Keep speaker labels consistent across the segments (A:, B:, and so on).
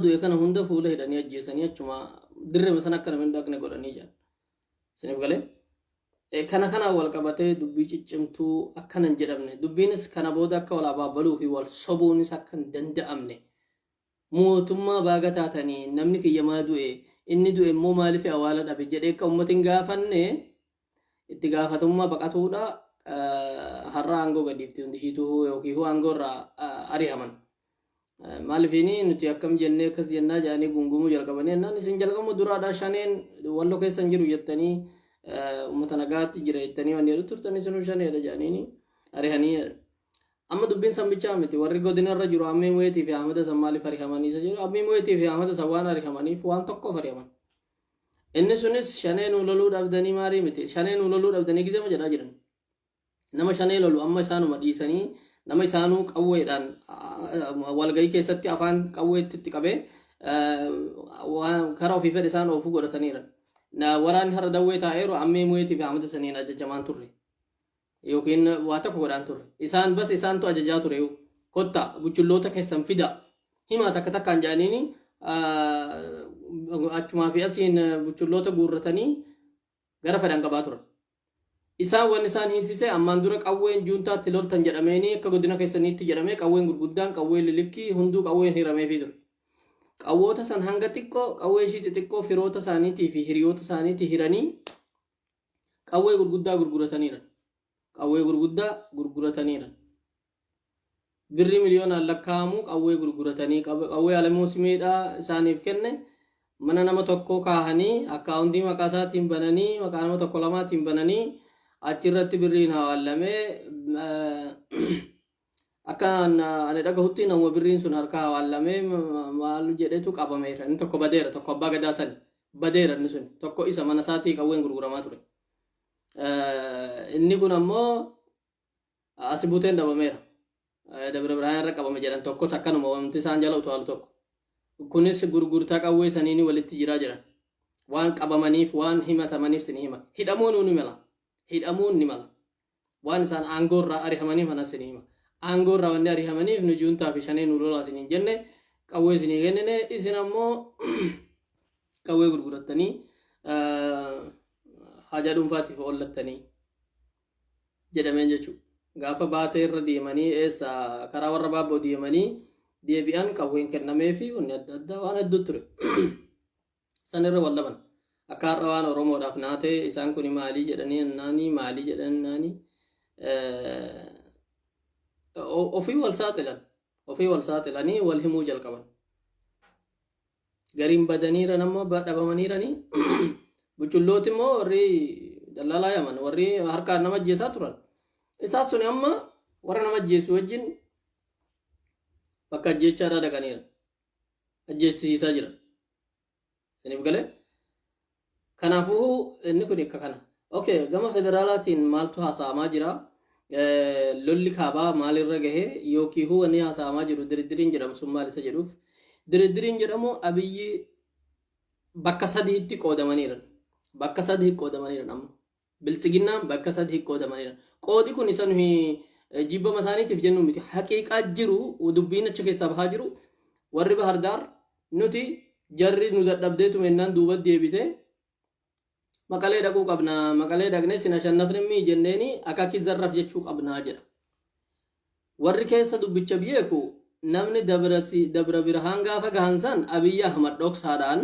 A: Du'e kana hunda fuula hidhanii ajjeesanii achuma dirrema sana akka namni hin dhaqne godhanii jedhan. Isiniif galee? Kana kanaan wal qabatee dubbii ciccimtuu akkana hin jedhamne. Dubbiinis kana booda akka wal abaabaluu fi wal sobuunis akka hin danda'amne. Mootummaa baaga taatanii namni kiyya maa du'e inni du'e immoo maaliif awaala dhabe jedhee akka uummati hin gaafanne itti gaafatamummaa baqatuudha har'a aangoo gadhiifti hundi ishiituu yookiin aangoo irraa ari'aman. Maalifiini nuti akkam jennee akkas jennaa jedhanii gungumuu jalqabanii jennaan isin jalqabuma duraadhaa shaneen walloo keessa hin jiru jettanii uummata nagaatti jira jettanii waan jedhu turtanii isinuu shaneedha jedhaniini ari'anii. Amma dubbiin san bichaa miti warri godina irra jiru Ammee Mu'eetii fi Ahmada san maaliif ari'amanii isa jedhu Ammee Mu'eetii fi Ahmada san waan ari'amaniif waan tokkoof ari'aman. Inni sunis shanee nuu loluu dhabdanii maarii miti shanee nuu loluu dhabdanii gizema jedhaa jiran. Nama shanee lolu amma isaanuma dhiisanii nama isaanuu qawweedhaan walgahii keessatti afaan qawweetti itti qabee karaa ofii fedhe isaan oofuu godhataniira. Waraanni har'a dawwee taa'eeru ammee mu'eetii fi Ahmada saniin ajajamaan turre. Yookiin waa tokko godhaan turre. Isaan bas isaantu ajajaa ture. Kottaa buchulloota keessan fidaa. Himaa takka takkaan jedhaniini achumaa fi asiin buchulloota guurratanii gara fedhan qabaa turan. Isaan wanni isaan hiisise ammaan dura qawween juuntaatti loltan jedhameeni akka godina keessaniitti jedhamee qawween gurguddaan qawween lilikkii hunduu qawween hirameefii ture. Qawwoota san hanga xiqqoo qawwee ishii xixiqqoo firoota isaaniitii fi hiriyoota isaaniitii hiranii qawwee gurguddaa gurgurataniiran. Qawwee gurguddaa gurgurataniiran. Birrii miliyoonaan lakkaa'amu qawwee gurguratanii qawwee Alamuu Simeedhaa isaaniif kenne mana nama tokkoo kaahanii akkaawuntii maqaa isaatiin bananii maqaa nama tokko lamaatiin bananii achirratti birriin hawaallamee akka ani dhagahutti nama birriin sun harka hawaallamee maal jedhetu qabameera. Inni tokko badeera tokko abbaa gadaa sani badeera inni sun tokko isa mana isaatii qawween gurguramaa ture. Inni kun ammoo Asi buuteen dhabameera. Dabra Birhaan irra qabame jedhan tokkos akkanuma wanti isaan jala utaalu tokko. Kunis gurgurtaa qawwee saniini walitti jiraa jedhan. Waan qabamaniif waan himatamaniif sini hima. Hidhamuun ni mala. Hidhamuun ni mala. Waan isaan aangoo irraa arihamaniif anas sini hima. Aangoo irraa wanni arihamaniif nu juuntaa fi shanee nu lolaa siniin jenne qawwee isinii kennine isin ammoo qawwee gurgurattanii haajaa dhuunfaatiif oollattanii. Jedhameen jechuudha. Gaafa baatee irra deemanii eessa karaa warra baabboo deemanii deebi'an qawween kennamee fi wanni adda addaa waan hedduu ture. San irra wal dhaban. Akka har'a waan Oromoodhaaf naatee isaan kun maalii jedhanii naanii maalii jedhanii naanii ofii wal saaxilan. Ofii wal saaxilanii wal himuu jalqaban. Gariin badaniiran ammoo dhabamaniiranii buchullooti immoo warri dallaalaa yaman warri harkaan nama ajjeesaa turan. Isaan suni amma warra nama ajjeesu wajjin bakka ajjeechaadhaa dhaqaniira. Ajjeechisiisaa jira. Isiniif galee? Kanaafuu inni kun akka kana. Okay, gama federaalaatiin maaltu haasa'amaa jira? Lolli kaabaa maalirra gahe yookiin wanni haasa'amaa jiru diriddiriin jedhamu sun maal isa jedhuuf. Diriddiriin jedhamu Abiyyi bakka sadiitti qoodamaniiran. Bakka sadii qoodamaniiran amma. Biltsiginnaan bakka sadii qoodamaniiran. Qoodi kun isa nuyi jibbama isaaniitiif jennu miti. Haqiiqaa jiru dubbiin achi keessaa bahaa jiru warri Bahardaar nuti jarri nu dadhabdeetu mennaan duuba deebite Maqalee dhaquu qabna Maqalee dhaqnee sin ashannafne mii jenneeni akakii zarraf jechuu qabnaa jedha. Warri keessa dubbicha beeku namni Dabra Birhaan gaafa gahan san Abiyyi Ahmad dhoksaadhaan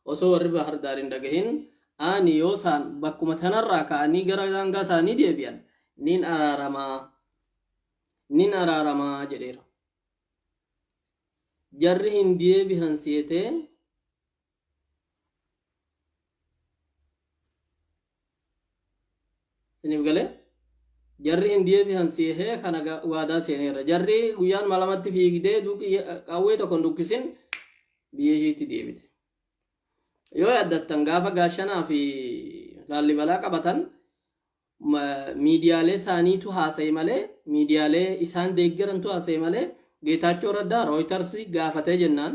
A: osoo warri Bahardaar hin dhagahin ani yoo saan bakkuma tanarraa ka'anii gara daangaa isaanii deebi'an nin araaramaa nin araaramaa jedheera. Jarri hin deebihan seetee Isiniif galee? Jarri hin deebihan seehee kana waadaa seeneera. Jarri guyyaan malamatti fiigdee duuki qawwee tokko hin dukkisin biyya ishiitti deebite. Yoo yaaddattan gaafa gaashanaa fi laallibalaa qabatan miidiyaalee isaaniitu haasa'e malee miidiyaalee isaan deeggarantu haasa'e malee Geetaachoo Raddaa Rooyitars gaafatee jennaan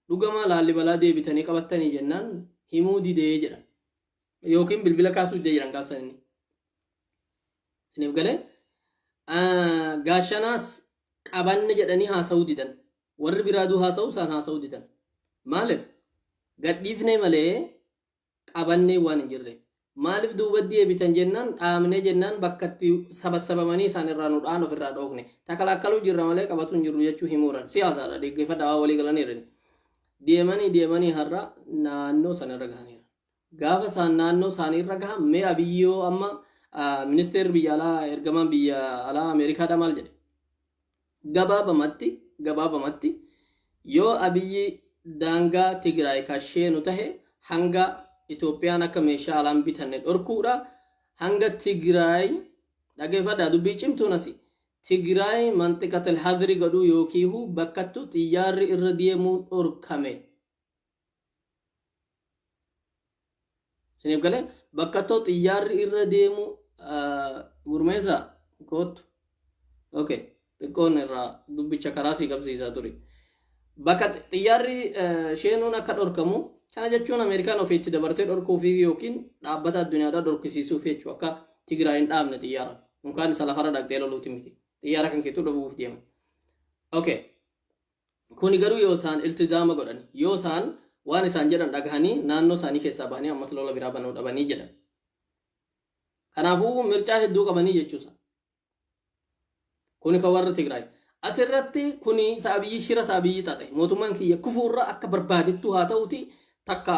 A: dhugama Laallibalaa deebitanii qabattanii jennaan himuu didee jedhan. Yookiin bilbila kaasuu didee jedhan gaafsan inni. Isiniif galee gaashanaas qabanne jedhanii haasa'uu didan. Warri biraa duu haasa'u isaan haasa'uu didan. Maaliif gadhiifnee malee qabannee waan hin jirre. Maaliif duuba deebitan jennaan, dhaabnee jennaan, bakka itti sabassabamanii isaan irraa nu dhaan ofirraa dhoofne. Takalakkaluu jirra malee qabatu hin jirru jechuu himuuran. Siyaasaadha, dhaggeeffadhaa, waa walii galaniiru. Deemanii deemanii har'a naannoo sana irra gahaniiru. Gaafa isaan naannoo isaanii irra gahan, mee Abiyyoo amma ministeerri biyya alaa, ergamaan biyya alaa Ameerikaadha maal jedhe? Gabaabamatti yoo Abiyyi daangaa Tigraay kasheenu tahe, hanga Itoophiyaan akka meeshaa alaan bitanne dhorkuudha. Hanga Tigraay, dhaggeeffadhaa, dubbii cimtuun asi. Tigraay manxiqatal hadri godhuu yookiihu bakkattu xiyyaarri irra deemuu dhorkame. Isiniif galee? Bakkattoo xiyyaarri irra deemu gurmeessa kootu. Okay. Xiqqoon irraa dubbicha karaa sii qabsiisaa ture. Bakka xiyyaarri sheenuun akka dhorkamu kana jechuun Ameerikaan ofiitti dabartee dhorkuufi yookiin dhaabbata addunyaadhaa dhorkisiisuuf jechuudha, akka Tigraay hin dhaabne xiyyaara. Yookaan isa lafarra dhaqxee loluuti miti. Xiyyaara kan keetuu dhoowwuuf deema. Okay. Kuni garuu yoo isaan iltizaama godhan, yoo isaan waan isaan jedhan dhagahanii naannoo isaanii keessaa bahanii ammas lola biraa banuu dhabanii jedhan. Kanaafuu mircaa hedduu qabanii jechuusa. Kuni kan warra Tigraay. Asirratti kuni Abiyyi, shira Abiyyi xaxe. Mootummaan kiyya kufuurra akka barbaadettu haa ta'uti, takka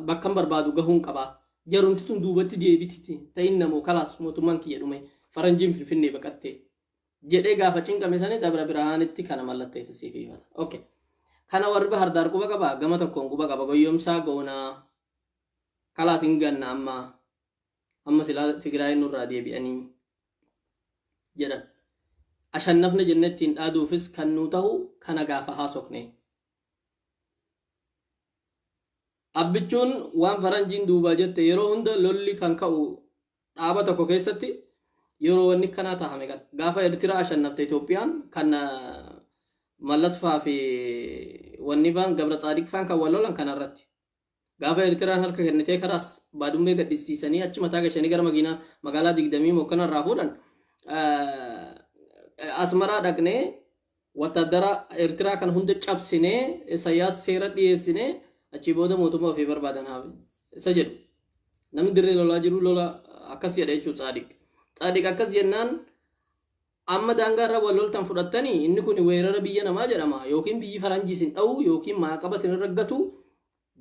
A: bakkan barbaadu gahuun qabaa. Jarumti tun duubatti deebititi ta'in namoo kalaas mootummaan kiyya dhume, faranjiin Finfinnee baqattee jedhee gaafa cinqame sanii Dabra Birhaanitti kana mallatteeffisiifata. Okay. Kana warri Bahardaar quba qaba, gama tokkoon quba qaba, goyyomsaa goonaa, kalaas hin ganna, amma amma silaa Tigraayin nurraa deebi'anii jedhan. Ashannafne jennee ittiin dhaaduufis kan nuu tahu kana gaafa haasofne. Abbichuun waan faranjiin duubaa jette, yeroo hunda lolli kan ka'u dhaaba tokko keessatti yeroo wanni kanaa tahame kan gaafa Eertiraa ashannafte Itoophiyaan, kan Mallas faa fi wanni faan, Gabra Tsaadiq faan kan wal lolan kanarratti. Gaafa Eertiraan harka kennitee karaas Baadummee gadhisiisanii achi mataa gashanii gara makiinaa magaalaa 20 mokkanarraa fuudhan, Asmaraa dhaqnee wattaadara Eertiraa kan hunda cabsinee Isaayyaas seera dhiyeessinee achii booda mootummaa ofii barbaadan haa isa jedhu. Namni dirree lolaa jiru lola akkas jedha jechuudha Tsaadiq. Tsaadiq akkas jennaan, amma daangaa irra wal loltan fudhattanii, inni kun weerara biyya namaa jedhama, yookiin biyyi faranjii isin dha'u yookiin maaqaba isin irra gatu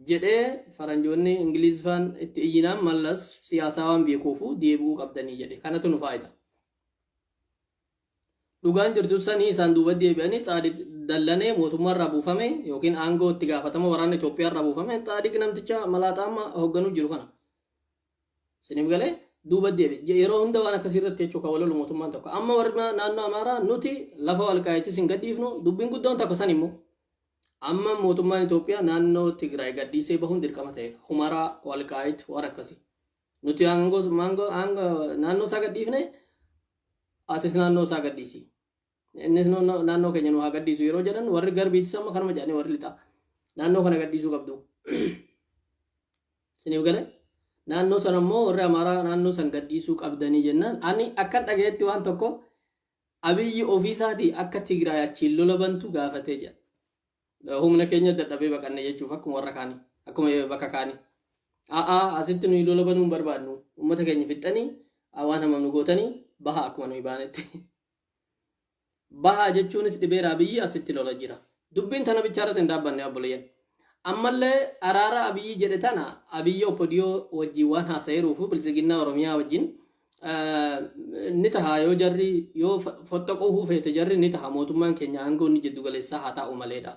A: jedhee faranjoonni Ingiliiz faan itti iyyinaan, Mallas siyaasaa waan beekuufu deebi'uu qabdanii jedhe. Kanatu nu faayida. Dhugaan jirtu sanii isaan duuba deebi'anii Tsaadiq dallanee mootummaa irraa buufame yookiin aangoo itti gaafatama waraana Itoophiyaa irraa buufame. Tsaadiq namticha malaaxaa amma hoogganuu jiru kana. Isiniif galee? Duuba deebi. Yeroo hunda waan akkasii irratti jechuu kan walolu mootummaan tokko. Amma warri naannoo Amaaraa nuti lafa Walqaayitis hin gadhiifnu, dubbiin guddoon tokko san immoo. Amma mootummaan Itoophiyaa naannoo Tigraay gadhiisee bahuun dirqama ta'eera. Humaraa, Walqaayit, waan akkasii. Nuti aangoo naannoo isaa gadhiifne, atis naannoo isaa gadhiisi. Innis naannoo keenya nu haa gadhiisu yeroo jedhan, warri garbiitis amma kanuma jedhanii, warri lixaa. Naannoo kana gadhiisuu qabdu. Isiniif galee? Naannoo sana immoo warri Amaaraa naannoo san gadhiisuu qabdanii jennaan, ani akkan dhagayetti waan tokko, Abiyyi ofiisaatii akka Tigraay achiin lola bantu gaafatee jira. Humna keenya dadhabee baqanne jechuuf, akkuma warra kaanii, akkuma bakka kaanii. A'aa, asitti nuyi lola banuu hin barbaadnu, uummata keenya fixxanii waan hamam nu gootanii, baha akkuma nuyi baanetti. Bahaa jechuunis dhibeera, Abiyyi asitti lola jira. Dubbiin tana bichaa irratti hin dhaabbanne, obboleeyyan. Ammallee araara Abiyyi jedhe tana, Abiyyi Oppodiyoo wajjin waan haasa'eeruufu Biltsiginnaa Oromiyaa wajjin ni taha, yoo jarri yoo foxxoquu feete jarri ni taha, mootummaan keenya aangoo inni jiddu galeessaa haa taa'u maleedha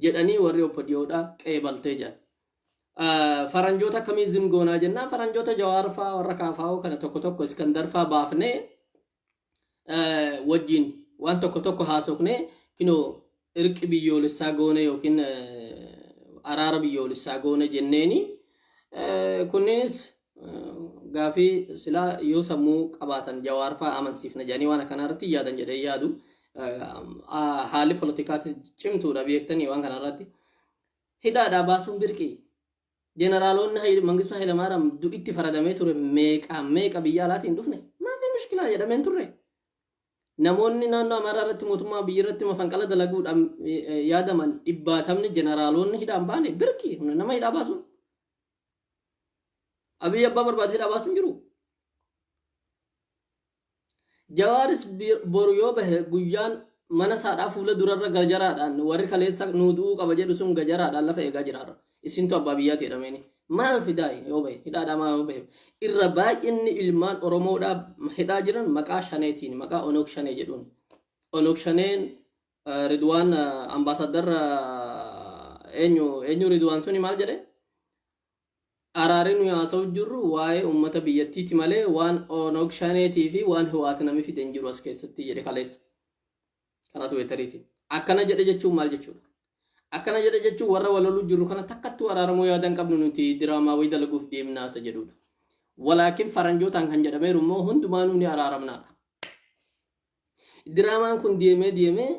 A: jedhanii warri Oppodiyoodha qeebaltee jedhan. Faranjoota akkamii zim goonaa jennaan, faranjoota Jawaar faa, warra Kaafaa'oo kana tokko tokko, Iskandar faa baafnee wajjin waan tokko tokko haasofnee, kinoo irqi biyyoolessaa goone yookiin araara biyyoolessaa goone jenneeni, kunneenis gaafii silaa yoo sammuu qabaatan Jawaar faa amansiifna jedhanii waan akkanaa irratti yaadan jedhee yaadu. Haalli poolitikaatis cimtuudha beektanii waan kana irratti. Hidhaadhaa baasuun birqii. Jeneraalonni Mangistuu Hayilamaariyaam du'itti faradamee ture meeqa meeqa biyya alaatiin dhufne maafi mushkilaa jedhameen turre. Namoonni naannoo Amaaraa irratti mootummaa biyya irratti mafanqala dalaguudhaan yaadaman dhibbaatamni jeneraalonni hidhaan baane birki nama hidhaa baasuun. Abiyyi abbaa barbaade hidhaa baasuun jiru. Jawaaris boru yoo bahe guyyaan mana saadhaa fuula durarra gajaraadhaan warri kaleessa nuu du'uu qaba jedhu sun gajaraadhaan lafa eegaa jira. Isintu abbaa biyyaati jedhameeni. Maal fidaa yoo bahe hidhaadhaa maal yoo bahe irra baay'inni ilmaan Oromoodhaa hidhaa jiran maqaa shaneetiin, maqaa Onog Shanee jedhuun. Onog Shaneen Ridwaan ambaasaddar eenyu eenyu Ridwaan suni maal jedhe? Araarri nuyi haasa'u jirru waa'ee uummata biyyattiiti malee waan Onog Shaneetii fi waan Hiwaat namni fide hin jiru as keessatti jedhe kaleessa. Karaa Tiwiiteriitiin. Akkana jedhe jechuun maal jechuudha? Akkana jedhe jechuun warra wal loluu jirru kana takkattuu araaramuu yaada hin qabnu, nuti diraamaa wayii dalaguuf deemnaa isa jedhudha. Walaakin faranjootaan kan jedhameeru immoo hundumaanuu ni araaramnaadha. Diraamaan kun deemee deemee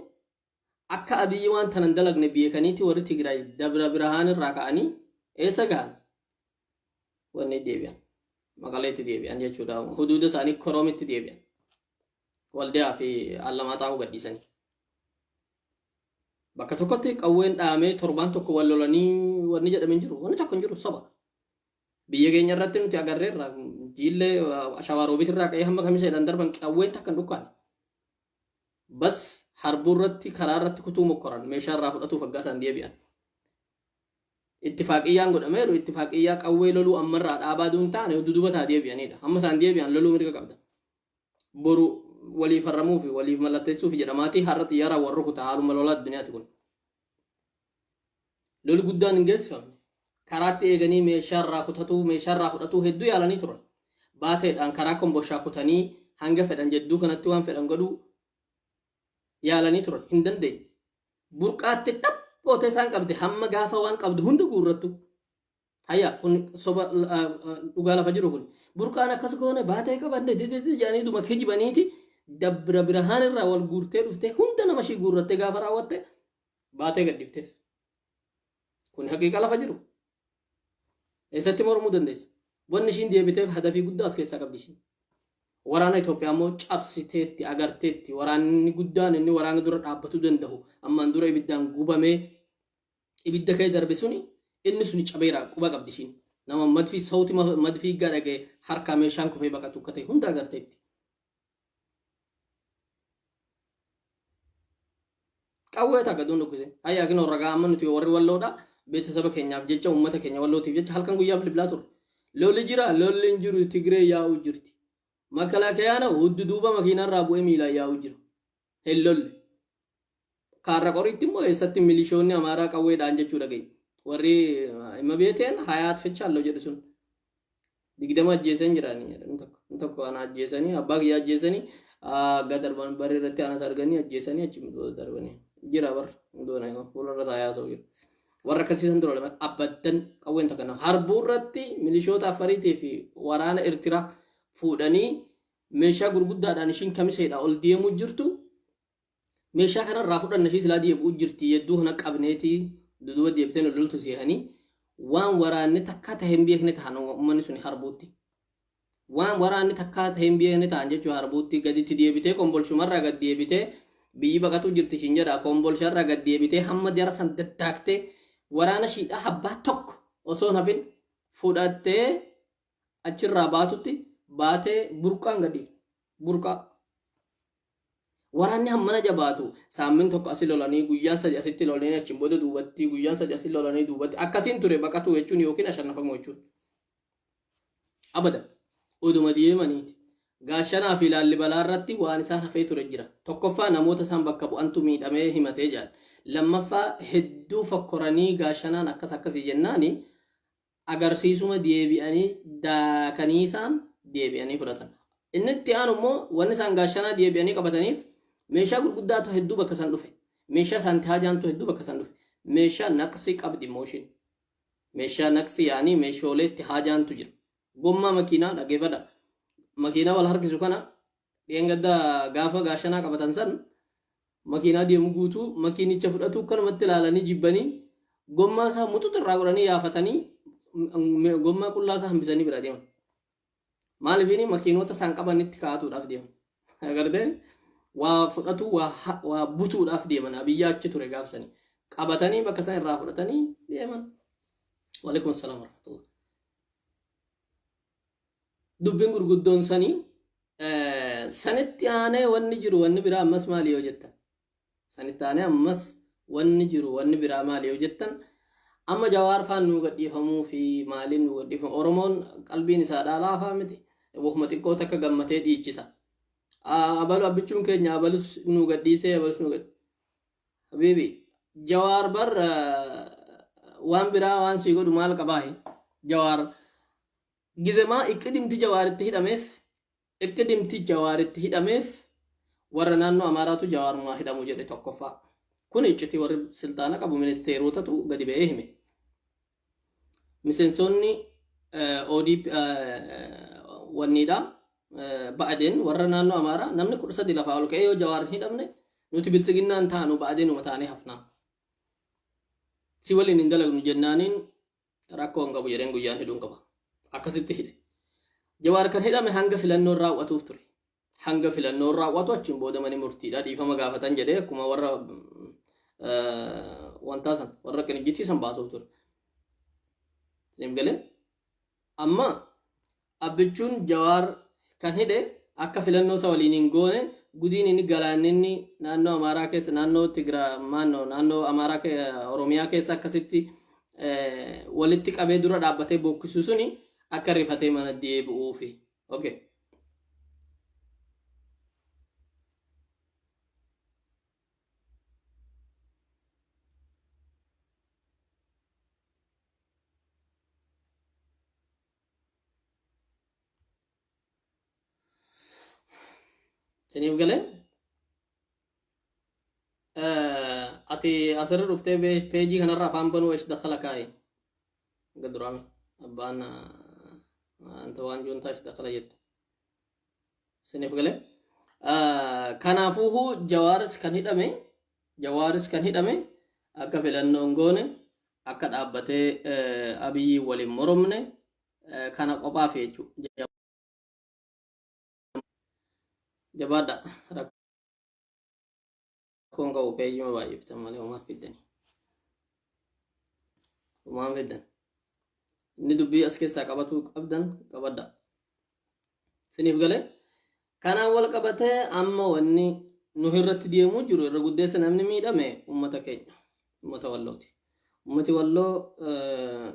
A: akka Abiyyi waan tanan dalagne beekaniiti warri Tigraay Dabra Birhaan irraa ka'anii eessa gahan? Wanni deebi'an. Maqaleetti deebi'an jechuudha. Huduuda isaanii Koroomitti deebi'an. Waldiyaa fi Allamaaxaa gadhiisanii. Bakka tokkotti qawween dhaamee torbaan tokko wal lolanii wanni jedhame hin jiru. Wanni tokko hin jiru, soba. Biyya keenya irratti nuti agarreerra, jiillee Shawaroobit irraa ka'ee hamma Kamiseedhaan darban qawween takka hin dhukkaane. Bas harbuu irratti karaa irratti kutuu mokkoran, meeshaa irraa fudhatuuf aggaa isaan deebi'an. Ittifaaqiyyaan godhameeru ittifaaqiyyaa qawwee loluu ammarraa dhaabaa duun taane duduba taa deebi'anidha. Hamma isaan deebi'an loluu mirga qabda. Boru waliif harramuu fi waliif mallatteessuuf jedhamaatii har'a xiyyaaraan wal rukuta, haaluma lolaa addunyaati kun. Loli guddaan hin geessifamne. Karaatti eeganii meeshaa irraa kutatuu, meeshaa irraa fudhatuu hedduu yaalanii turan. Baateedhaan karaa Komboshaa kutanii hanga fedhan jedduu kanatti waan fedhan godhuu yaalanii turan. Hin dandeenye. Burqaatti dhab gootee isaan qabde hamma gaafa waan qabdu hunda guurrattu. Hayya, kun soba, dhugaa lafa jiru kun. Burqaan akkas goone, baatee qabanne dididi jedhanii duma kijibaniiti Dabra Birhaan irraa wal guurtee dhuftee hunda nama ishii guurrattee gaafa raawwatte baatee gadhiifteef. Kun haqiiqa lafa jiru. Eessatti mormuu dandeessa? Wanni ishiin deebiteef hadafii guddaa as keessaa qabdi ishiin. Waraana Itoophiyaa immoo cabsiteetti, agarteetti. Waraanni guddaan inni waraana dura dhaabbatuu danda'u ammaan dura ibiddaan gubamee ibidda ka'ee darbe suni inni suni cabeera quba qabdi ishiin. Nama madfii sawti madfii dhaga'e harkaa meeshaan kufee baqatu akka ta'e hunda agarteetti. Qawwee takka duun dhukkise. Hayyaa kinoo ragaa, amma nuti warri Walloodha beeksisa keenyaaf jecha, uummata keenya Wallootiif jecha halkan guyyaa bilbilaa turre. Lolli jira, lolli hin jiru, Tigree yaa'uu jirti. Makalaakayaana huddu duuba makiinarraa bu'ee miilaan yaa'uu jira. Hin lolle. Kaarra Qoriitti immoo eessatti milishoonni Amaaraa qawweedhaan jechuu dhageenya. Warri hima beeteen hayaat fichaallo jedhu sun 20 ajjeesan jiraanii jedhan tokko. Tokko ana ajjeesanii, abbaa kiyya ajjeesanii, agga darban barri irratti anas arganii ajjeesanii achi darbanii jira bar doona fuularra taayaa ta'u jira. Warra akkasiisan dura lama abaddan qawween takka nama harbuu irratti milishoota Afariitii fi waraana Eertiraa fuudhanii meeshaa gurguddaadhaan ishiin Kamiseedha ol deemuu jirtu. Meeshaa kanarraa fudhanna, ishii silaa deebi'uu jirti, yedduu kana qabneetii duduba deebitee nu loltu seehanii waan waraanni takkaa ta'e hin beekne ta'an uummanni suni harbuutti. Waan waraanni takkaa ta'e hin beekne ta'an jechuun harbuutti gaditti deebitee, Kombolshumarraa gad deebitee, biyyi baqatuu jirti ishiin jedha, Kombolsharraa gad deebitee hamma jara san daddaaktee waraana shiidhaa abbaa tokko osoo hin hafin fudhattee achirraa baatutti baatee burqaan gadi burqaa. Waraanni hammana jabaatu saammin tokko asi lolanii guyyaa 3 asitti lolanii achiin booda duubatti guyyaa 3 asi lolanii duubatti akkasiin ture baqatuu jechuun yookiin ashannafamuu jechuun. Abada oduma deemaniiti. Gaashanaa fi Laallibalaa irratti waan isaan hafee ture jira. Tokkoffaa, namoota isaan bakka bu'antu miidhamee himatee jedhan. Lammaffaa, hedduu fokkoranii Gaashanaan akkas akkasii jennaani agarsiisuma deebi'anii daakanii isaan deebi'anii fudhatan. Inni itti aanu immoo wanni isaan Gaashanaa deebi'anii qabataniif meeshaa gurguddaatu hedduu bakka san dhufe. Meeshaa isaanitti haajaantu hedduu bakka san dhufe. Meeshaa naqsii qabdi immoo ishiin. Meeshaa naqsii yaanii meeshoolee itti haajaantu jira. Gommaa makiinaa dhageeffadha. Makiinaa wal harkisu kana dheengadda gaafa Gaashanaa qabatan san makiinaa deemu guutuu makiinicha fudhatu kanumatti ilaalanii jibbanii gommaa isaa muxuxu irraa godhanii yaafatanii gommaa qullaa isaa hambisanii bira deeman. Maaliif? Makiinota isaan qabanitti kaa'atuudhaaf deeman. Agartee, Waa fudhatu, waa butuudhaaf deeman. Abiyyaa achi ture gaafsani. Qabatanii bakka san irraa fudhatanii deeman. Waalaikum assalaam warahmatullah. Dubbiin gurguddoon sanii sanitti aanee wanni jiru wanni biraa ammas maali yoo jettan? Sanitti aanee ammas wanni jiru wanni biraa maali yoo jettan, amma Jawaar faan nuu gadhiifamuu fi maaliin nuu gadhiifamu? Oromoon qalbiin isaa laafaa miti. Wahuma xiqqoo takka gammatee dhiichisa. Abalu abbichuun keenya abalus nuu gadhiisee, abalus nuu gadhiise. Habiibi, Jawaar bar waan biraa waan sii godhu maal qabaahi? Jawaar gizemaa iqqidimti Jawaaritti hidhameef, iqqidimti Jawaaritti hidhameef, warra naannoo Amaaraatu Jawaarumaa hidhamu jedhe tokkoffaa. Kun iccitii warri silxaana qabu ministeerotatu gadi ba'ee hime. Miseensonni ODP wanniidha. Ba'adeen warra naannoo Amaaraa namni 13 lafaa ol ka'ee, yoo Jawaar hin hidhamne nuti biltsiginnaan taanu, ba'adeenuma taanee hafnaa. Si waliin hin dalagnu jennaaniin, rakkoo hin qabu jedheen, guyyaan hidhuun qaba. Akkasitti hidhe. Jawaar kan hidhame hanga filannoon raawwatuuf ture. Hanga filannoon raawwatu, achiin booda mani murtiidha dhiifama gaafatan jedhee, akkuma warra wantaa san, warra qinijjitii san baasuuf ture. Siif galee? Amma abbichuun Jawaar kan hidhe akka filannoo isa waliin hin goone, gudiin inni galaanni inni naannoo Amaaraa keessa, naannoo Tigiraa maannoo naannoo Amaaraa Oromiyaa keessa akkasitti walitti qabee dura dhaabbatee bookkisu suni akka rifatee mana deebi'uufi. Okay. Siniif galee? Ati asirra dhuftee peejii kanarra afaan banuu eesh dakhala kaa'i. Gaduraame abbaan anta waan juuntaa eesh dakhala jettu. Siniif galee? Kanaafuu Jawaaris kan hidhame akka filannoon goone, akka dhaabbatee Abiyyi waliin moromne kana qophaaf jechuudha. Jabaadha, rakkoon qabu, peejima baay'iftan malee homaa fiddani. Homaan fiddan. Inni dubbii as keessaa qabatu qabdan qabadha. Siniif galee? Kanaan wal qabatee amma wanni nu irratti deemuu jiru, irra guddeessa namni miidhame uummata keenya, uummata Wallooti. Uummati Walloo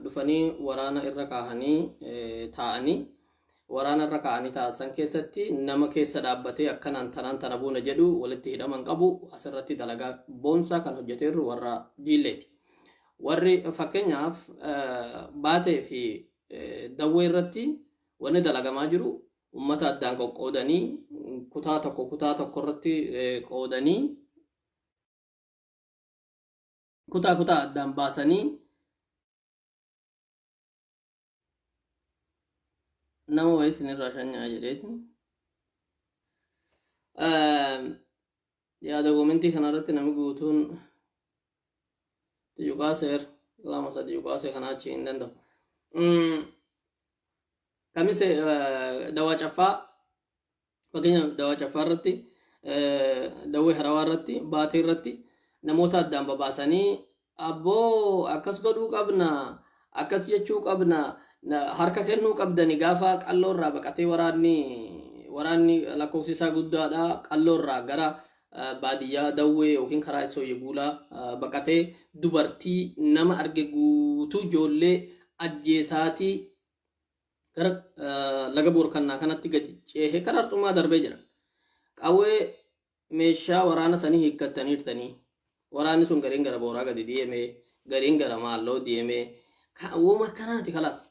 A: dhufanii waraana irra kaahanii taa'anii, waraana irra kaa'anii taasisan keessatti nama keessa dhaabbatee akkanaan tanaan tana buuna jedhu walitti hidhaman qabu. Asirratti dalagaa boonsaa kan hojjeteerru warra Jiilleeti. Warri fakkeenyaaf Baatee fi Dawwee irratti wanni dalagamaa jiru, ummata addaan qoqqoodanii, kutaa tokko kutaa tokko irratti qoodanii, kutaa kutaa addaan baasanii, nama wayii isinirraa shanyaa jedheeti. Yaada koomentii kanarratti namni guutuun yuqaaseer lama sadi yuqaasee kanaa achi hin danda'u. Kamise Dawaa Caffaa, fakkeenyaaf Dawaa Caffaa irratti, Dawwee Harawaa irratti, Baatee irratti namoota addaan babaasanii, abboo akkas godhuu qabna, akkas jechuu qabna, harka kennuu qabdani, gaafa Qalloo irraa baqatee waraanni lakkoofsi isaa guddaadha, Qalloo irraa gara baadiyyaa Dawwee yookiin karaa Isooyye Guulaa baqatee, dubartii nama arge guutuu ijoollee ajjeesaatii gara laga Boorkannaa kanatti gadi ceehee karaa Arxummaa darbee jira. Qawwee meeshaa waraana sanii hiikkattaniirtanii, waraanni sun gariin gara Booraa gadi deemee, gariin gara Maalloo deemee, uuma akkanaati kalaas.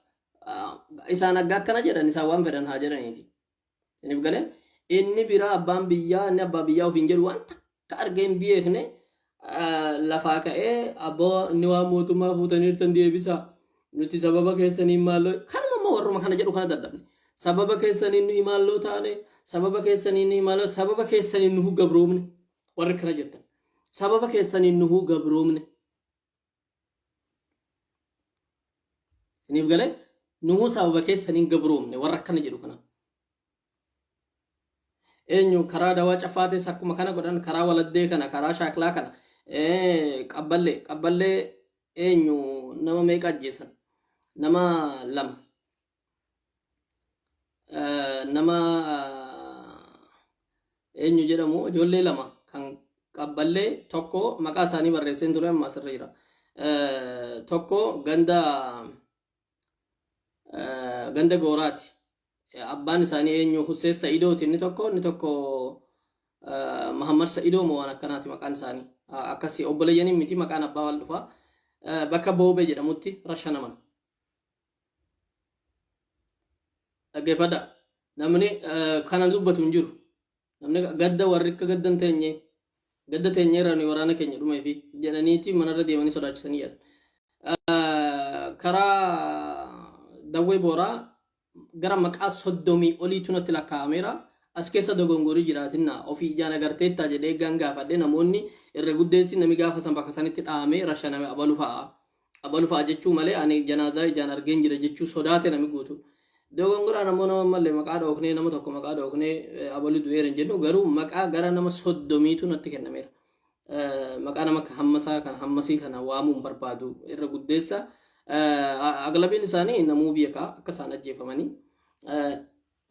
A: Isaan agga akkana jedhan, isaan waan fedhan haa jedhaniiti. Isiniif galee? Inni biraa abbaan biyyaa, inni abbaa biyyaa ofiin jedhu, waan takka argee hin beekne lafaa ka'ee, abboo inni waan mootummaa fuutaniirtan deebisaa. Nuti sababa keessaniin maalloo, kanuma immoo warruma kana jedhu kana dadhabne. Sababa keessaniin nuyi maalloo taane, sababa keessaniin nuyi maalloo, sababa keessaniin nuhu gabroomne, warri kana jettan. Sababa keessaniin nuhu gabroomne. Isiniif galee? Nuhu sababa keessaniin gabroomne, warra akkana jedhu kana. Eenyu karaa Dawaa Caffaatis akkuma kana godhan, karaa Waladdee kana, karaa Shaaklaa kana, Qabballee, Qabballee eenyu nama meeqa ajjeesan? Nama lama, nama eenyu jedhamu, ijoollee lama kan Qabballee, tokko maqaa isaanii barreesseen ture, amma asirra jira. Tokko ganda Gooraati. Abbaan isaanii eenyu, Hussein Sa'idooti inni tokko, inni tokko Muhammad Sa'idoo moo waan akkanaati maqaan isaanii. Akkasii obboleeyyanii miti, maqaan abbaa wal dhufa. Bakka Boobee jedhamutti rashanaman. Dhaggeeffadha. Namni kana dubbatu hin jiru. Namni gadda, warri akka gaddan teenye gadda teenye irraa nuyi waraana keenya dhumee fi jedhaniiti manarra deemanii sodaachisanii jedhan. Karaa Dawwee Booraa gara maqaa 30 oliitu natti lakkaa'ameera. As keessa dogongorii jiraatinna ofii ijaan agarteettaa jedhee gaan gaafadhe, namoonni irra guddeessi nami gaafa san bakka sanitti dhahamee rashaname abalu fa'a. Abalu fa'a jechuu malee ani janaazaa ijaan argeen jira jechuu sodaate nami guutu. Dogongoraan ammoo nama mallee maqaa dhoofnee, nama tokko maqaa dhoofnee abalu du'eera hin jennu, garuu maqaa gara nama 30tu natti kennameera. Maqaa nama akka hammasaa kana hammasii kana waamuun barbaadu irra guddeessa. Aglabiin isaanii namuu beekaa akka isaan ajjeefamanii.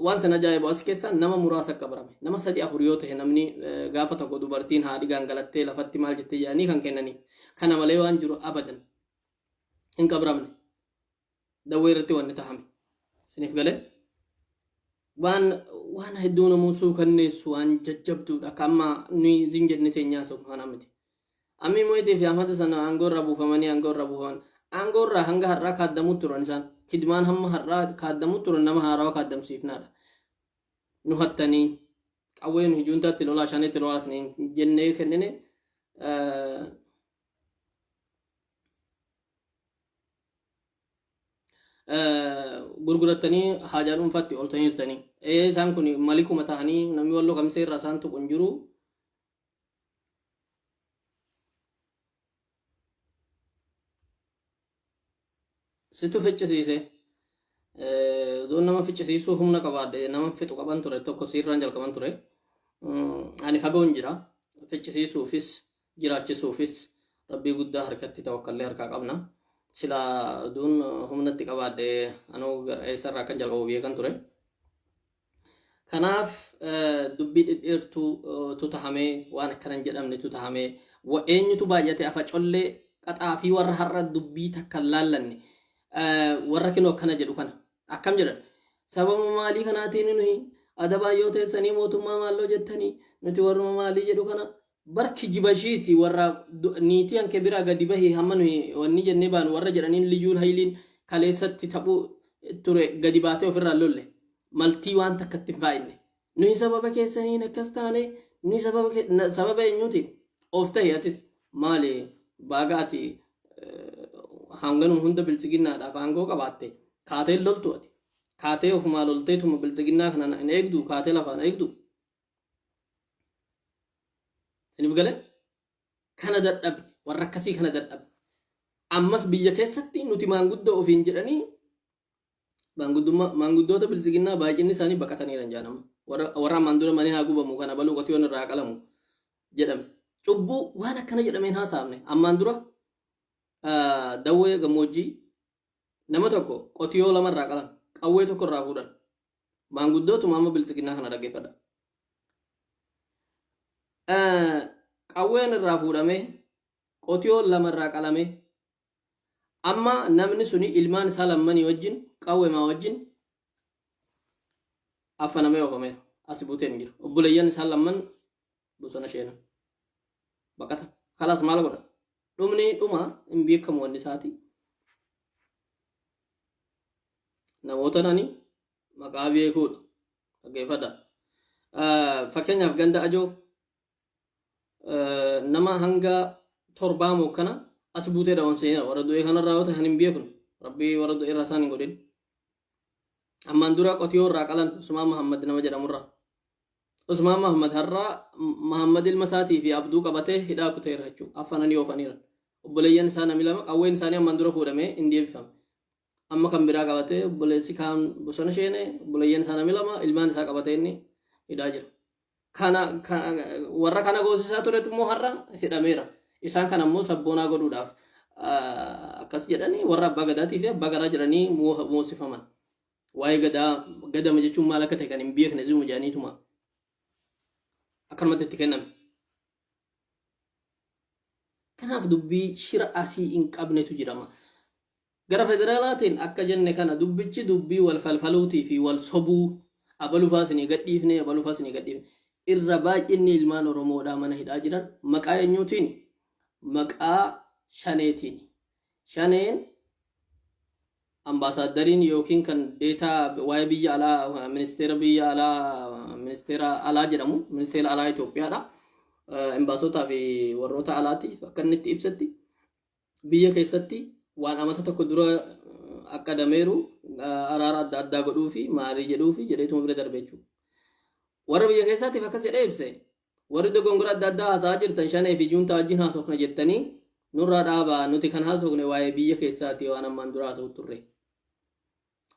A: Waan sana ajaa'ibu, as keessa nama muraasa akka barame, nama sadi afur yoo ta'e, namni gaafa tokko dubartiin haadhi gangalattee lafatti maal jettee jedhanii kan kennaniif. Kana malee waan jiru abadan hin qabramne. Dawwee irratti wanni tahame. Isiniif galee? Waan hedduu namuu suukanneessu, waan jajjabduudha. Akka amma nuyi zin jenne teenyaa sun kana miti. Ammi Mo'itii fi Ahmad sana aangoo irraa buufamanii, aangoo irraa buufaman. Aangoo irraa hanga har'aa kaaddamuu turan isaan. Kidmaan hamma har'aa kaaddamuu turan, nama haarawaa kaaddamsiifnaadha. Nu hattanii qawwee nu juuntaatti lolaa, shanitti lolaa isiniin jennee kennine. Gurgurattanii haajaa dhuunfaatti ooltanii jirtanii. Isaan kun malikuma ta'anii namni Walloo Kamisee irraa isaan tuqu hin jiru. Situ ficcisiise. Zoon nama ficcisiisuu humna qabaadhe nama fixu qaban ture, tokko siirraan jalqaban ture. Ani fagoon jira. Ficcisiisuufis jiraachisuufis Rabbii guddaa harkatti tawakkallee harkaa qabna. Silaa duun humnatti qabaadhe anuu eessarraa akkan jalqabu beekan ture. Kanaaf dubbii dhedheertuu tu tahamee, waan akkana hin jedhamne tu tahamee, eenyutu baay'ate, afa collee qaxaa fi warra har'a dubbii takka hin laallanne, warra kinoo akkana jedhu kana akkam jedhan, sababa maalii kanaatiin nuyi adabaa yoo teessanii mootummaa maalloo jettanii nuti warruma maalii jedhu kana bar kijibashiiti, warra niitii hanke biraa gadi bahi hamma nuyi wanni jennee baanu warra jedhaniin, Liyyuu Hayiliin kaleessatti taphuu ture gadi baatee ofirraa lolle maltii waan takka itti hin faayinne. Nuyi sababa keessaniin akkas taane, nuyi sababa sababa eenyuutiin of tahi, atis maali baaga ati hanganuma hunda biltsiginnaadhaaf aangoo qabaatte kaatee loltu, ati kaatee ofumaa lolteetuma biltsiginnaa kana hin eegdu, kaatee lafaan eegdu. Isiniif galee? Kana dadhabne, warra akkasii kana dadhabne. Ammas biyya keessatti nuti maanguddoo ofiin jedhanii maanguddummaa maanguddoota biltsiginnaa baay'inni isaanii baqataniiran jaanama. Warra ammaan dura mani haa gubamu, kana baluu qotiyoon irraa haa qalamu jedhame. Cubbuu waan akkana jedhameen haasa'amne. Ammaan dura Dawwee Gammoojjii nama tokko qotiyoo lama irraa qalan, qawwee tokko irraa fuudhan. Maanguddootuma amma biltsiginnaa kana dhaggeeffadha. Qawween irraa fuudhamee, qotiyoon lama irraa qalamee, amma namni suni ilmaan isaa lammanii wajjin qawwemaa wajjin affanamee oofameera. Asi buuteen hin jiru. Obboleeyyan isaa lamman bosona sheena. Baqata. Kalaas maal godha? Dhumni dhuma hin beekamu wanni isaati. Namoota nani maqaa beekuudha. Dhaggeeffadha. Fakkeenyaaf ganda Ajoo nama hanga torbaa moo kana as buutee dhabamsiiseera. Warra du'e kanarraa yoo ta'an hin beeknu. Rabbii warra du'e irraa isaan hin godhin. Ammaan dura qotiyoo irraa qalan Usmaan Mahammad nama jedhamurraa. Usmaan Mahammad har'aa Mahammad ilma isaatii fi Abduu qabatee hidhaa kuteera jechuudha. Affananii oofaniira. Obboleeyyan isaa namni lama qawween isaanii ammaan dura fuudhamee hin deebifame. Amma kan biraa qabatee obboleessi kaan bosona sheene, obboleeyyan isaa namni lama ilmaan isaa qabatee inni hidhaa jira. Kana warra kana goosisaa turetu immoo har'a hidhameera. Isaan kana immoo sabboonaa godhuudhaaf akkas jedhanii warra abbaa gadaatii fi abbaa garaa jedhanii moosifaman. Waa'ee gadaa gadama jechuun maal akka ta'e kan hin beekne zuma jedhaniituma akkanumatti itti kenname. Kanaaf dubbii shira asii hin qabnetu jirama. Gara federaalaatiin akka jenne kana dubbichi dubbii wal falfaluutii fi wal sobuu, abalu faa isinii gadhiifne, abalu faa isinii gadhiifne. Irra baay'inni ilmaan Oromoodhaa mana hidhaa jiran maqaa eenyuutiin? Maqaa Shaneetiin. Shaneen ambaasaaddariin yookiin kan deetaa waa'ee biyya alaa, ministeera biyya alaa, ministeera alaa jedhamu, ministeera alaa Itoophiyaadha. Imbaasotaa fi warroota alaatiif akka inni itti ibsetti, biyya keessatti waan amata tokko dura akkadameeru araara adda addaa godhuu fi maarii jedhuu fi jedheetuma bira darbe jechuudha. Warra biyya keessaatiif akkas jedhee ibse. Warri dogongora adda addaa haasa'aa jirtan, Shanee fi juuntaa wajjin haasofna jettanii nurraa dhaabaa, nuti kan haasofne waa'ee biyya keessaati, waan ammaan dura haasa'u turre.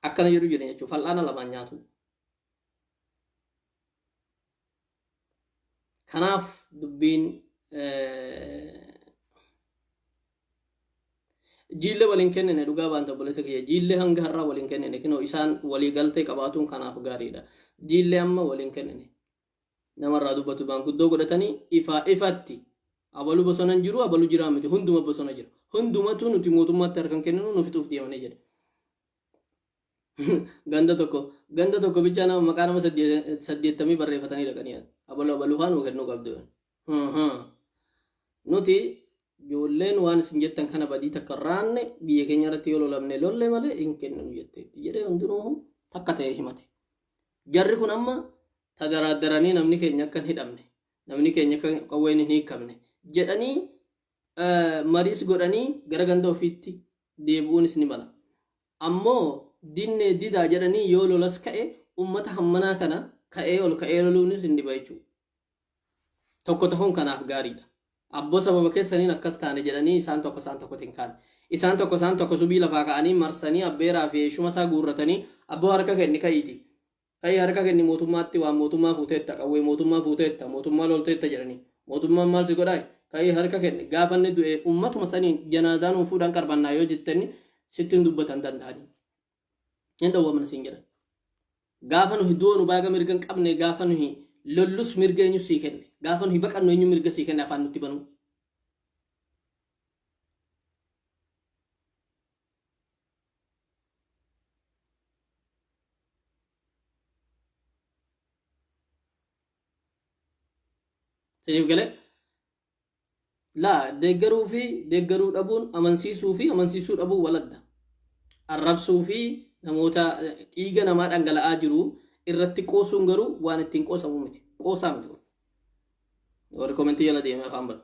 A: Akkana jedhu jedhan jechuudha. Fal'aana lamaan nyaatu. Kanaaf dubbiin jiillee waliin kennine dhugaa baanta, obboleessa kiyya, jiillee hanga har'aa waliin kennine. Kinoo isaan walii galtee qabaatuun kanaaf gaariidha. Jiillee amma waliin kennine. Namarraa dubbatu maanguddoo godhatanii ifaa ifatti abalu bosona hin jiru, abalu jiraa miti, hunduma bosona jira. Hundumatu nuti mootummaatti harkan kenninu, nu fixuuf deemanii jedhe. Ganda tokko bichaa nama maqaa nama 80 barreeffatanii dhaqanii abalu abalu faa nuu kennuu qabdu. Nuti ijoolleen waan isin jettan kana badii takka raanne, biyya keenya irratti yoo lolamne lolle malee hin kenninu jetteetti jedhee hundinuu takka ta'ee himate. Jarri kun amma tadaraaddaranii namni keenya akka hin hidhamne, namni keenya akka qawween hin hiikamne jedhanii mariis godhanii gara ganda ofiitti deebi'uunis ni mala. Ammoo dinnee didaa jedhanii yoo lolas ka'e, ummata hammanaa kana ka'ee ol ka'ee loluunis hin dhiba jechuudha. Tokko ta'uun kanaaf gaariidha. Abboo sababa keessaniin akkas taane jedhanii isaan tokko isaan tokkotti hin kaane. Isaan tokko isaan tokko subii lafaa ka'anii marsanii abbeeraa fi eeshuma isaa guurratanii, abboo harka kenni ka'iiti. Ka'ii harka kenni mootummaatti, waan mootummaa fuuteetta, qawwee mootummaa fuuteetta, mootummaa lolteetta jedhanii. Mootummaan maal si godhaa? Ka'ii harka kenni. Gaafa inni du'e ummatuma saniin janaazaa nuun fuudhan qarbannaa yoo jettani sitti hin dubbatan danda'anii. Hin dhowwaman siin jedhan. Gaafa nuyi du'oonu baaga mirga hin qabne, gaafa nuyi lollus mirga eenyu sii kenne? Gaafa nuyi baqannu eenyu mirga sii kenne afaan nutti banuu? Siniif galee? Laa, deeggaruu fi deeggaruu dhabuun, amansiisuu fi amansiisuu dhabuun waladda. Arrabsuu fi namoota dhiiga namaa dhangala'aa jiru irratti qoosuun garuu waan ittiin qoosamu miti. Qoosaa miti kun. Warri komentii jala deemee afaan banu.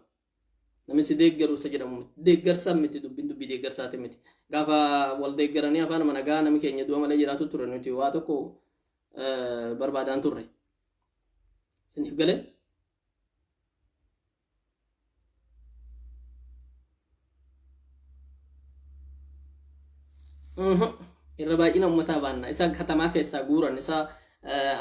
A: Namni si deeggaru isa jedhamu miti. Deeggarsa miti, dubbiin dubbii deeggarsaati miti. Gaafa wal deeggaranii afaan nagaa namni keenya du'a malee jiraatu ture, nuti waa tokko barbaadaan turre. Siniif galee? Irra baay'ina uummataa baanna. Isa katamaa keessaa guuran, isa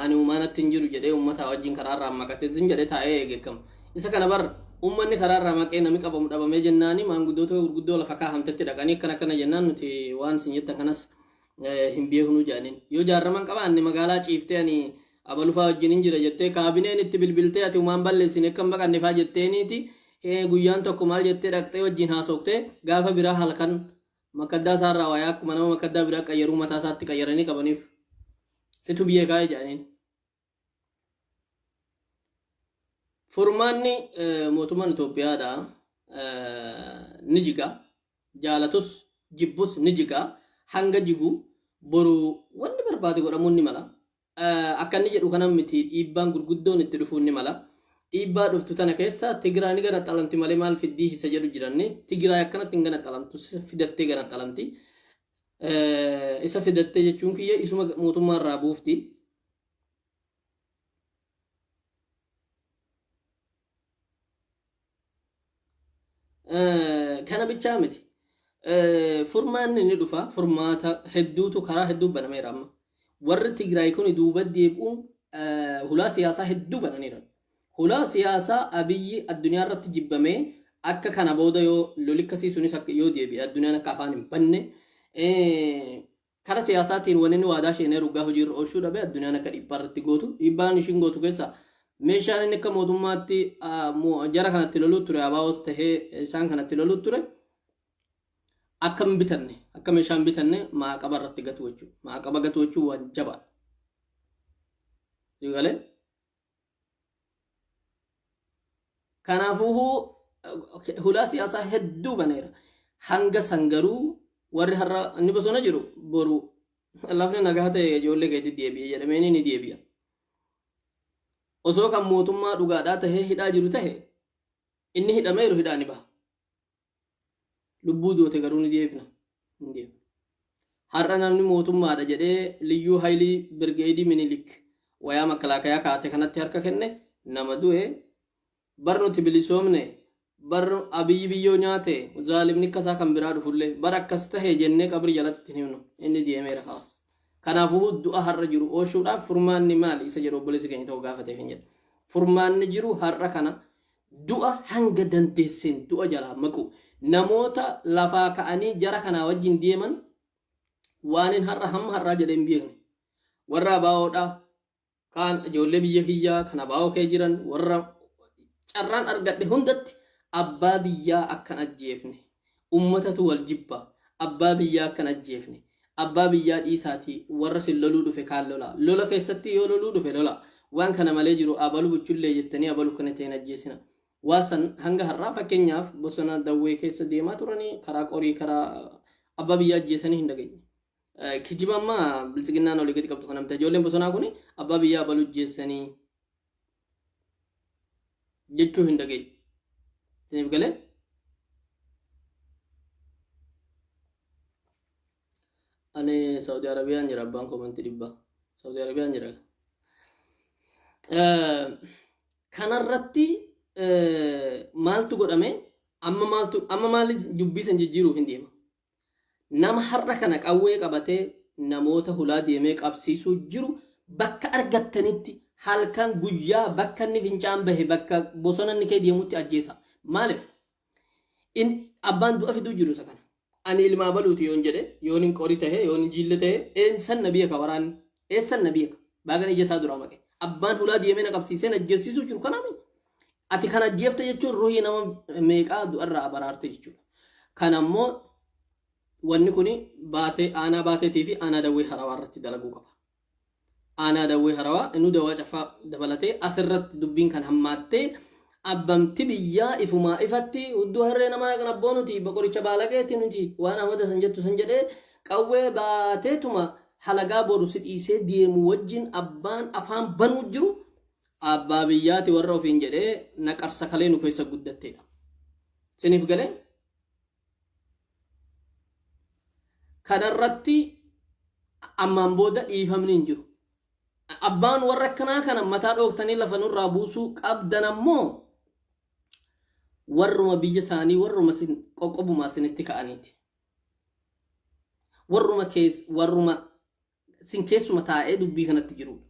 A: ani uumaanatti hin jiru jedhee uummataa wajjin karaarraa maqatee zim jedhee taa'ee eegeekama. Isa kana bar uummanni karaarraa maqee namni qabamu dhabamee jennaani maanguddoota gurguddoo lafa kaahamtetti dhaqanii akkana akkana jennaan, nuti waan isin jettan kanas hin beeknuu jedhaniin. Yoo jaarraman qabaanne magaalaa ciiftee ani abalufaa wajjin hin jira jettee kaabineen itti bilbiltee ati uumaan balleessine akka hin baqanne faa jetteeniiti, guyyaan tokko maal jettee dhaqxee wajjin haasoftee, gaafa biraa halkan makaddaa isaarraa wayaa akkuma nama makaddaa biraa qayyaruu mataa isaatti qayyaranii qabaniif situ biyya kaa'ee jedhaniin. Furmaanni mootummaan Itoophiyaadha ni jiga. Jaalatus jibbus ni jiga. Hanga jigu boru wanni barbaade godhamuun ni mala. Akka inni jedhu kana miti, dhiibbaan gurguddoon itti dhufuun ni mala. Dhiibbaa dhuftu tana keessa Tigraay ni ganaxalamti malee maal fiddii isa jedhu jiranni. Tigraay akkanatti hin ganaxalamtu, fidattee ganaxalamti. Isa fidattee jechuun kiyya isuma mootummaa irraa buufti. Kana bichaa miti. Furmaanni ni dhufa. Furmaata hedduutu karaa hedduu banameera amma. Warri Tigraay kun duuba deebi'uun hulaa siyaasaa hedduu bananiiran. Hulaa siyaasaa Abiyyi addunyaa irratti jibbamee akka kana booda yoo loli akkasii sunis akka yoo deebi'e addunyaan akka afaan hin banne, kara siyaasaatiin wanni inni waadaa seenee dhugaa hojiirra oolchuu dhabe addunyaan akka dhiibbaa irratti gootu. Dhiibbaan ishiin gootu keessa meeshaan inni akka mootummaatti jara kanatti loluu ture, ABOs tahee isaan kanatti loluu ture, akka hin bitanne, akka meeshaa hin bitanne maaqaba irratti gatu jechuudha. Maaqaba gatu jechuun waan jabaadha. Galee? Kanaafuu hulaa siyaasaa hedduu baneera. Hanga san garuu warri har'a inni bosona jiru boru lafni nagaa ta'e ijoollee keetti deebi'e jedhamee ni deebi'a. Osoo kan mootummaa dhugaadhaa tahee hidhaa jiru tahe inni hidhameeru hidhaa ni baha. Lubbuu doote garuu ni deebifna. Hin deebifna. Har'a namni mootummaadha jedhee Liyyuu Haayilii Birgeedii Minilik wayaa makkalaakayaa kaate kanatti harka kenne nama du'e. Bar nuti bilisoomne, bar Abiyyi biyyoo nyaate, zaalimni akkasaa kan biraa dhufullee bar akkas tahe jennee qabri jalatti ittiin himnu inni deemeera kaas. Kanaafuu du'a har'a jiru ooshuudhaaf furmaanni maali isa jedhu obboleessi keenya tokko gaafateef hin jedhu. Furmaanni jiru har'a kana du'a hanga dandeesseen du'a jalaa maqu, namoota lafaa ka'anii jara kanaa wajjin deeman waanin har'a hamma har'aa jedhee hin beekne. Warra ABOdhaa kaan ijoollee biyya kiyyaa kan ABO kee jiran warra carraan argadhe hundatti abbaa biyyaa akkan ajjeefne, ummatatu wal jibba, abbaa biyyaa akkan ajjeefne, abbaa biyyaa dhiisaatii warra sin loluu dhufe kaan lola, lola keessatti yoo loluu dhufe lola, waan kana malee jiru abalu buchullee jettanii abalu kana ta'een ajjeesina. Waa san hanga har'aa fakkeenyaaf bosona Dawwee keessa deemaa turanii karaa qorii karaa abbaa biyyaa ajjeesanii hin dhageenye. Kijiba amma biltsiginnaan olii gadi qabdu kana miti. Ijoolleen bosonaa kun abbaa biyyaa abalu ajjeesanii jechuu hin dhageenye. Isiniif galee? Ani Saudi Arabiyaan jira, abbaan koomantii dhibbaa. Saudi Arabiyaan jira. Kanarratti maaltu godhame? Amma maaltu amma maali dubbii san jijjiiruuf hin deema. Nama har'a kana qawwee qabatee namoota hulaa deemee qabsiisuu jiru bakka argattanitti halkan guyyaa bakka inni fincaan bahe, bakka bosona inni kee deemutti ajjeesa. Maaliif? In abbaan du'a fiduu jiru isa kana. Ani ilma abaluuti yoon jedhe, yoon hin qori tahe, yoon hin jiille tahe, eessan na beeka waraanni? Eessan na beeka? Baagan ija isaa duraa maqe. Abbaan hulaa deemee na qabsiisee na ajjeessisuu jiru kanaami. Ati kana ajjeefte jechuun ruhii nama meeqaa du'arraa baraarte jechuudha. Kana ammoo wanni kun baatee aanaa baateetii fi aanaa Dawwee Harawaa irratti dalaguu qaba. Aanaa Dawwee Harawaa inuu Dawaa Caffaa dabalatee asirratti dubbiin kan hammaattee abbamti biyyaa ifumaa ifatti hudduu harree namaa kan abboo nuti boqoricha baalaqeeti nuti waan Ahmada san jettu san jedhee qawwee baateetuma halagaa boru si dhiisee deemu wajjin abbaan afaan banuu jiru abbaa biyyaati warra ofiin jedhee naqarsa kalee nu keessa guddatteedha. Siniif galee? Kanarratti ammaan booda dhiifamni hin jiru. Abbaan warra akkanaa kana mataa dhooktanii lafa nurraa buusuu qabdan ammoo warruma biyya isaanii, warruma sin qoqqobumaa isinitti ka'aniiti. Warruma kees warruma sin keessuma taa'ee dubbii kanatti jirudha.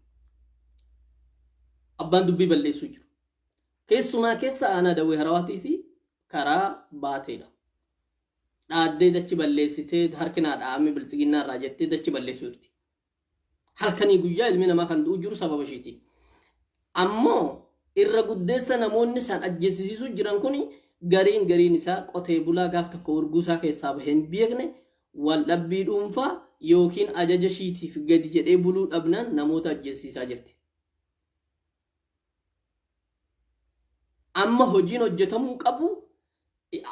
A: Abbaan dubbii balleessuu jiru. Keessumaa keessa aanaa Dawwee Harawaatii fi karaa baateedha. Dhaaddee dachi balleessitee harki naa dha'ame biltsiginnaa irraa jettee dachi balleessuu jirti. Halkanii guyyaa ilmi namaa kan du'u jiru sababa ishiitiin. Ammoo irra guddeessa namoonni isaan ajjeesisiisuu jiran kun gariin gariin isaa qotee bulaa gaaf tokko urguu isaa keessaa bahee hin beekne, waldhabbii dhuunfaa yookiin ajaja ishiitiif gadi jedhee buluu dhabnaan namoota ajjeesiisaa jirti. Amma hojiin hojjetamuu qabu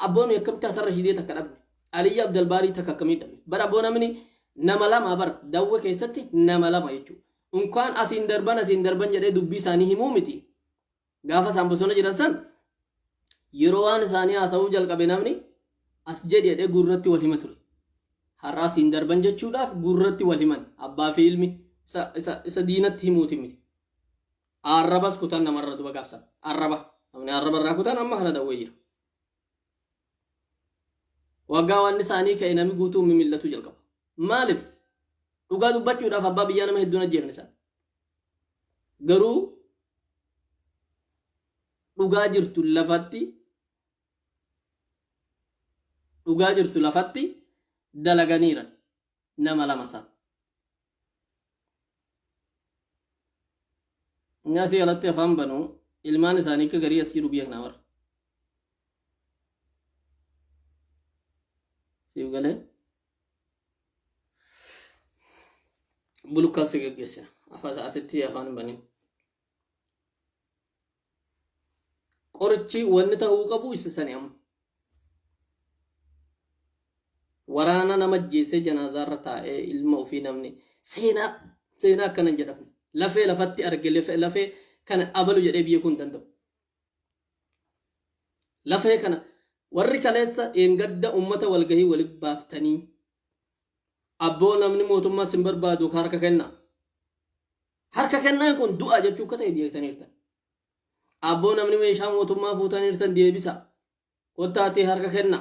A: abboon akkamitti asarra shidee takka dhabne. Aliyyi Abdalbaarii takka akkamii dhabne. Bara abboo namni nama lama bar Dawwe keessatti nama lama jechuudha. Unkaan asiin darban asiin darban jedhee dubbii isaanii himuu miti. Gaafa isaan bosona jiran san yeroo waan isaanii haasa'uu jalqabe namni as jedhi jedhee gurratti wal hima ture. Har'a asiin darban jechuudhaaf gurratti wal himan abbaa fi ilmi isa diinatti himuuti miti. Arrabas kutan namarra duba gaafsan. Arraba. Namni arraba irraa kutan amma kana Dawwee jira. Waggaa waan isaanii ka'e namni guutuu mimillatu jalqaba. Maaliif? Dhugaa dubbachuudhaaf abbaa biyyaa nama hedduun ajjeefne isaan. Garuu Dhugaa jirtu lafatti, dhugaa jirtu lafatti dalaganiiran nama lama san. Inni asii alatti afaan banu ilmaan isaanii akka garii as jiru biyya kanaa warra. Siif galee? Bulukkaa si geggeessina. Afaan asitti afaan hin banin. Qorichi wanni ta'uu qabu isa sani amma. Waraana nama ajjeesee janaazaarra taa'ee ilma ofii namni seenaa seenaa akkana hin jedhamu. Lafee lafatti arge lafee lafee kana abalu jedhee beekuu hin danda'u. Lafee kana warri kaleessa dheengadda uummata walgahii walitti baaftanii abboo namni mootummaa sin barbaadu harka kenna. Harka kennaan kun du'a jechuu akka ta'e beektaniirtan. Abboo namni meeshaa mootummaa fuutaniirtan deebisa. Kottaatii harka kenna.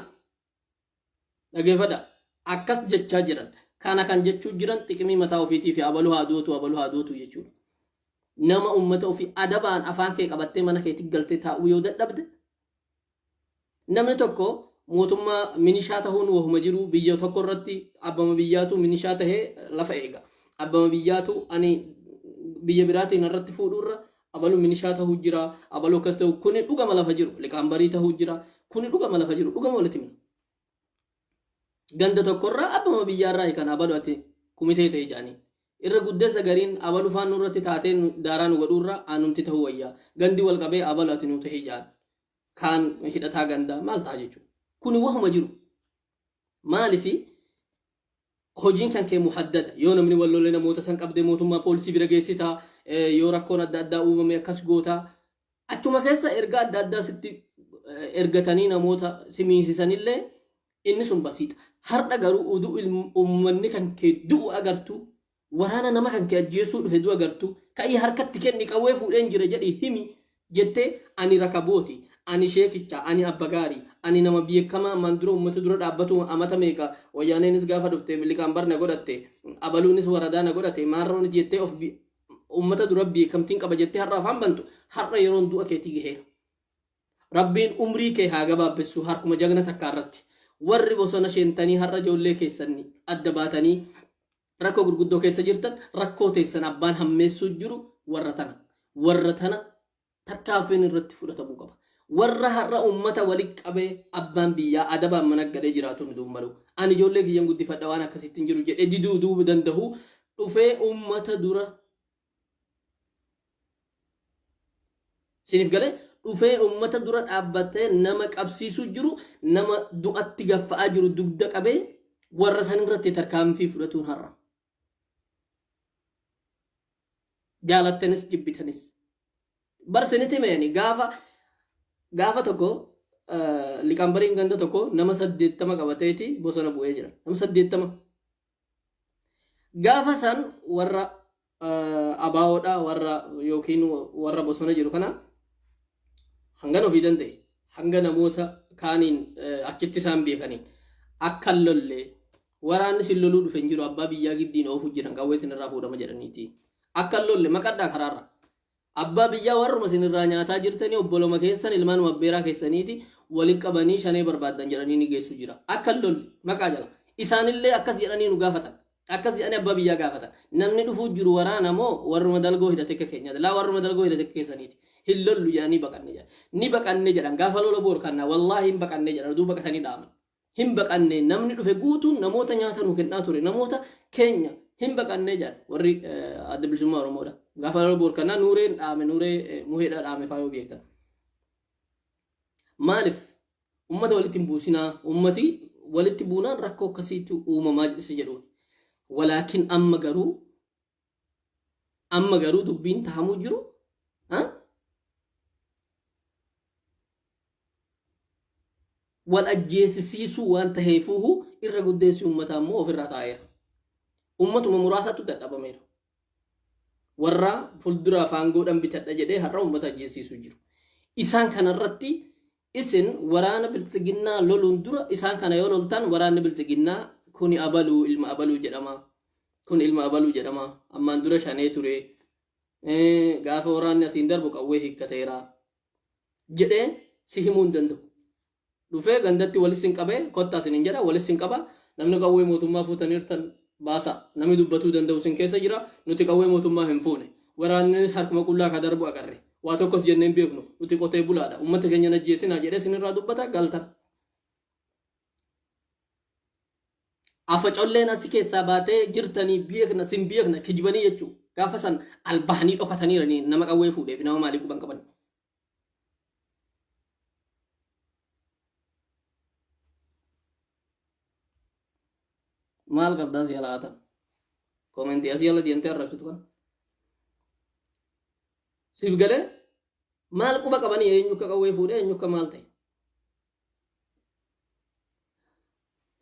A: Dhageeffadha. Akkas jechaa jiran. Kana kan jechuu jiran xiqimii mataa ofiitii fi abaluu haa duutu abaluu haa duutu jechuudha. Nama uummata ofii adabaan afaan kee qabattee mana keetti galtee taa'uu yoo dadhabde, namni tokko mootummaa minishaa ta'uun wahuma jiru. Biyya tokko irratti abbama biyyaatu minishaa tahee lafa eega. Abbama biyyaatu ani biyya biraatiin irratti fuudhuurra abaluu minishaa ta'uu jira, abaluu akkas ta'u, kuni dhugama lafa jiru, liqaambarii ta'uu jira, kuni dhugama lafa jiru, dhugama walitti himna. Ganda tokkorraa abbama biyyaarraa kan abalu ati kumitee ta'e jedhanii. Irra guddeessa gariin abalu faan nurratti taatee daaraa nu godhuurra aanumti ta'uu wayyaa. Gandi wal qabee abalu ati nu ta'e jedhan. Kaan hidhataa gandaa maal ta'a jechuudha. Kuni wahuma jiru. Maalifi hojiin kan kee muhaddada, yoo namni wal lolee namoota san qabdee mootummaa poolisii bira geessita, yoo rakkoon adda addaa uumame akkas goota, achuma keessa ergaa adda addaa sitti ergatanii namoota si miisisanillee inni sun basiixa. Har'a garuu uduu uummanni kan kee du'u agartu, waraana nama kan kee ajjeesuu dhufe du'u agartu, ka'ii harkatti kenni, qawwee fuudheen jira jedhii himi jettee, ani rakabooti, ani sheekicha, ani abba gaarii, ani nama beekamaa ammaan dura uummata dura dhaabbatu, amata meeqa wayyaaneenis gaafa dhufte liqaan barna godhatte, abaluunis waradaa na godhate, maarroonis jettee of uummata dura beekamtiin qaba jettee har'a afaan bantu, har'a yeroon du'a keetii gaheera. Rabbiin umrii kee haa gabaabbessu harkuma jagna takkaa irratti. Warri bosona sheentanii har'a ijoollee keessan adda baatanii rakkoo gurguddoo keessa jirtan, rakkoo teessan abbaan hammeessuu jiru warra tana. Warra tana tarkaanfiin irratti fudhatamuu qaba. Warra har'a uummata walitti qabee abbaan biyyaa adabaan mana galee jiraatu nu malu. Ani ijoollee kiyyan guddifadha waan akkasitti hin jiru jedhee diduu duuba danda'u dhufee uummata dura siniif galee dhufee uummata dura dhaabbatee nama qabsiisuu jiru, nama du'atti gaffa'aa jiru dugda qabee warra san irratti tarkaanfii fudhatuun har'a. Jaalattanis jibbitanis. Barsinitti meeni gaafa tokko liqaambariin ganda tokko nama 80 qabateeti bosona bu'ee jira. Nama 80. Gaafa san warra abaawoodha, warra yookiin warra bosona jiru kana hangan ofii danda'e, hanga namoota kaaniin achitti isaan beekaniin akka hin lolle, waraanni sin loluu dhufe hin jiru, abbaa biyyaa giddiin oofu jiran, qawwee sinirraa fuudhama jedhaniiti. Akka hin lolle maqadhaa karaarra. Abbaa biyyaa warruma isinirraa nyaataa jirtanii obboloma keessan ilmaanuma abbeeraa keessaniiti walitti qabanii shanee barbaaddan jedhanii ni geessu jira. Akka hin lolle maqaa jala. Isaanillee akkas jedhanii nu gaafatan. Akkas jedhanii abbaa biyyaa gaafatan. Namni dhufuu jiru waraana moo warruma dalgoo hidhate akka keenyaati? Laa, warruma dalgoo hidhate akka keessaniiti. Hin lollu jedhanii baqanne jedhan. Ni baqanne jedhan gaafa lola boor kannaa, wallaahi hin baqanne jedhan, oduu baqatanii dhaaman. Hin baqanne, namni dhufe guutuun namoota nyaata nu kennaa ture, namoota keenya, hin baqanne jedhan warri Adda Bilisummaa Oromoodha. Gaafa lola boor kannaa nuureen dhaame, nuuree muheedha dhaame faayoo beektan. Maaliif ummata walitti hin buusinaa, ummati walitti buunaan rakkoo akkasiitu uumamaa si jedhuun. Walaakin amma garuu dubbiin tahamuu jiru wal ajjeesisiisuu waan taheefuuhu irra guddeessi uummataa immoo ofirraa taa'eera. Uummatuma muraasatu dadhabameera. Warra fuuldura afaangoodhaan bitadha jedhee har'a uummata ajjeesiisuu jiru. Isaan kanarratti isin waraana biltsiginnaa loluun dura isaan kana yoo loltan, waraanni biltsiginnaa kuni abaluu ilma abaluu jedhama. Kun ilma abaluu jedhama. Ammaan dura shanee ture. Gaafa waraanni asiin darbu qawwee hiikkateera. Jedhee si himuu hin danda'u. Dhufee gandatti walis hin qabee kottaa isin hin jedha, walis hin qaba. Namni qawwee mootummaa fuutaniirtan baasa. Namni dubbatuu danda'u isin keessa jira. Nuti qawwee mootummaa hin fuune. Waraannis harkuma qullaa ka darbu agarre. Waa tokkos jennee hin beeknu. Nuti qotee bulaadha. Uummata keenya hin ajjeesinaa jedhee isinirraa dubbata galtan. Afacolleen asi keessaa baatee jirtanii beekna sin beekna kijibanii jechuu gaafa san albahanii dhokataniiranii nama qawwee fuudheef nama maalii quban qaban. Maal qabdaa si jalaa haatan? Koomentii asii jala deemtee arrabsitu kana. Siif galee maal quba qabanii eenyu akka qawwee fuudhee eenyu akka maal ta'e?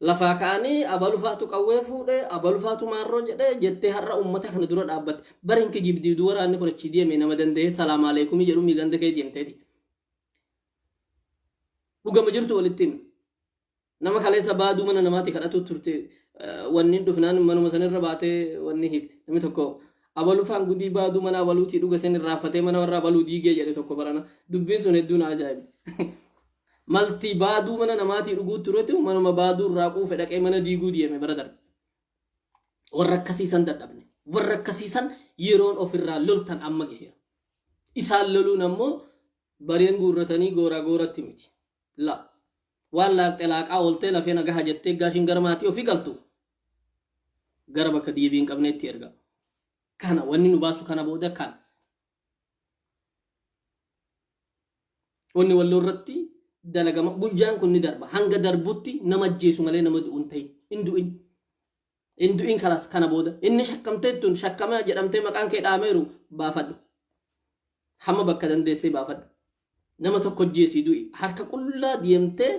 A: Lafaa ka'anii abalufaatu qawwee fuudhee abalufaatu maarroo jedhee jettee har'a uummata kana dura dhaabbatte. Bari hin kijibdii du waraanni kun achii deeme nama danda'ee salaam aleekumii jedhu ganda kee deemteeti. Dhugama jirtu walitti himi. Nama kaleessa baaduu mana namaatti kadhatu turte wanni dhufnaan manuma sanirra baatee wanni hiikte. Namni tokko abalufaan gudii baaduu mana abaluutii dhuga san irraanfatee mana warra abaluu diigee jedhe tokko barana. Dubbiin sun hedduu na ajaa'ibde. Malti baaduu mana namaatii dhuguu turetu manuma baaduu irraa quufe dhaqee mana diiguu deeme bara darbe. Warra akkasiisan dadhabne. Warra akkasiisan yeroon ofirraa loltan amma gaheera. Isaan loluun ammoo bareen guurratanii gooraa gooratti miti. La. Waan laaqxe laaqaa ooltee lafee nagaha jettee gaashiin gara maatii ofii galtu gara bakka deebii hin qabneetti erga. Kana wanni nu baasu kana booda kana. Wanni walloo irratti dalagama guyyaan kun ni darba. Hanga darbutti nama ajjeesu malee nama du'u hin ta'in. Hin du'in. Hin du'in kalaas kana booda. Inni shakkamteettuun shakkama jedhamtee maqaan kee dhaameeru baafadhu. Hamma bakka dandeessee baafadhu. Nama tokko ajjeesii du'i. Harka qullaa deemtee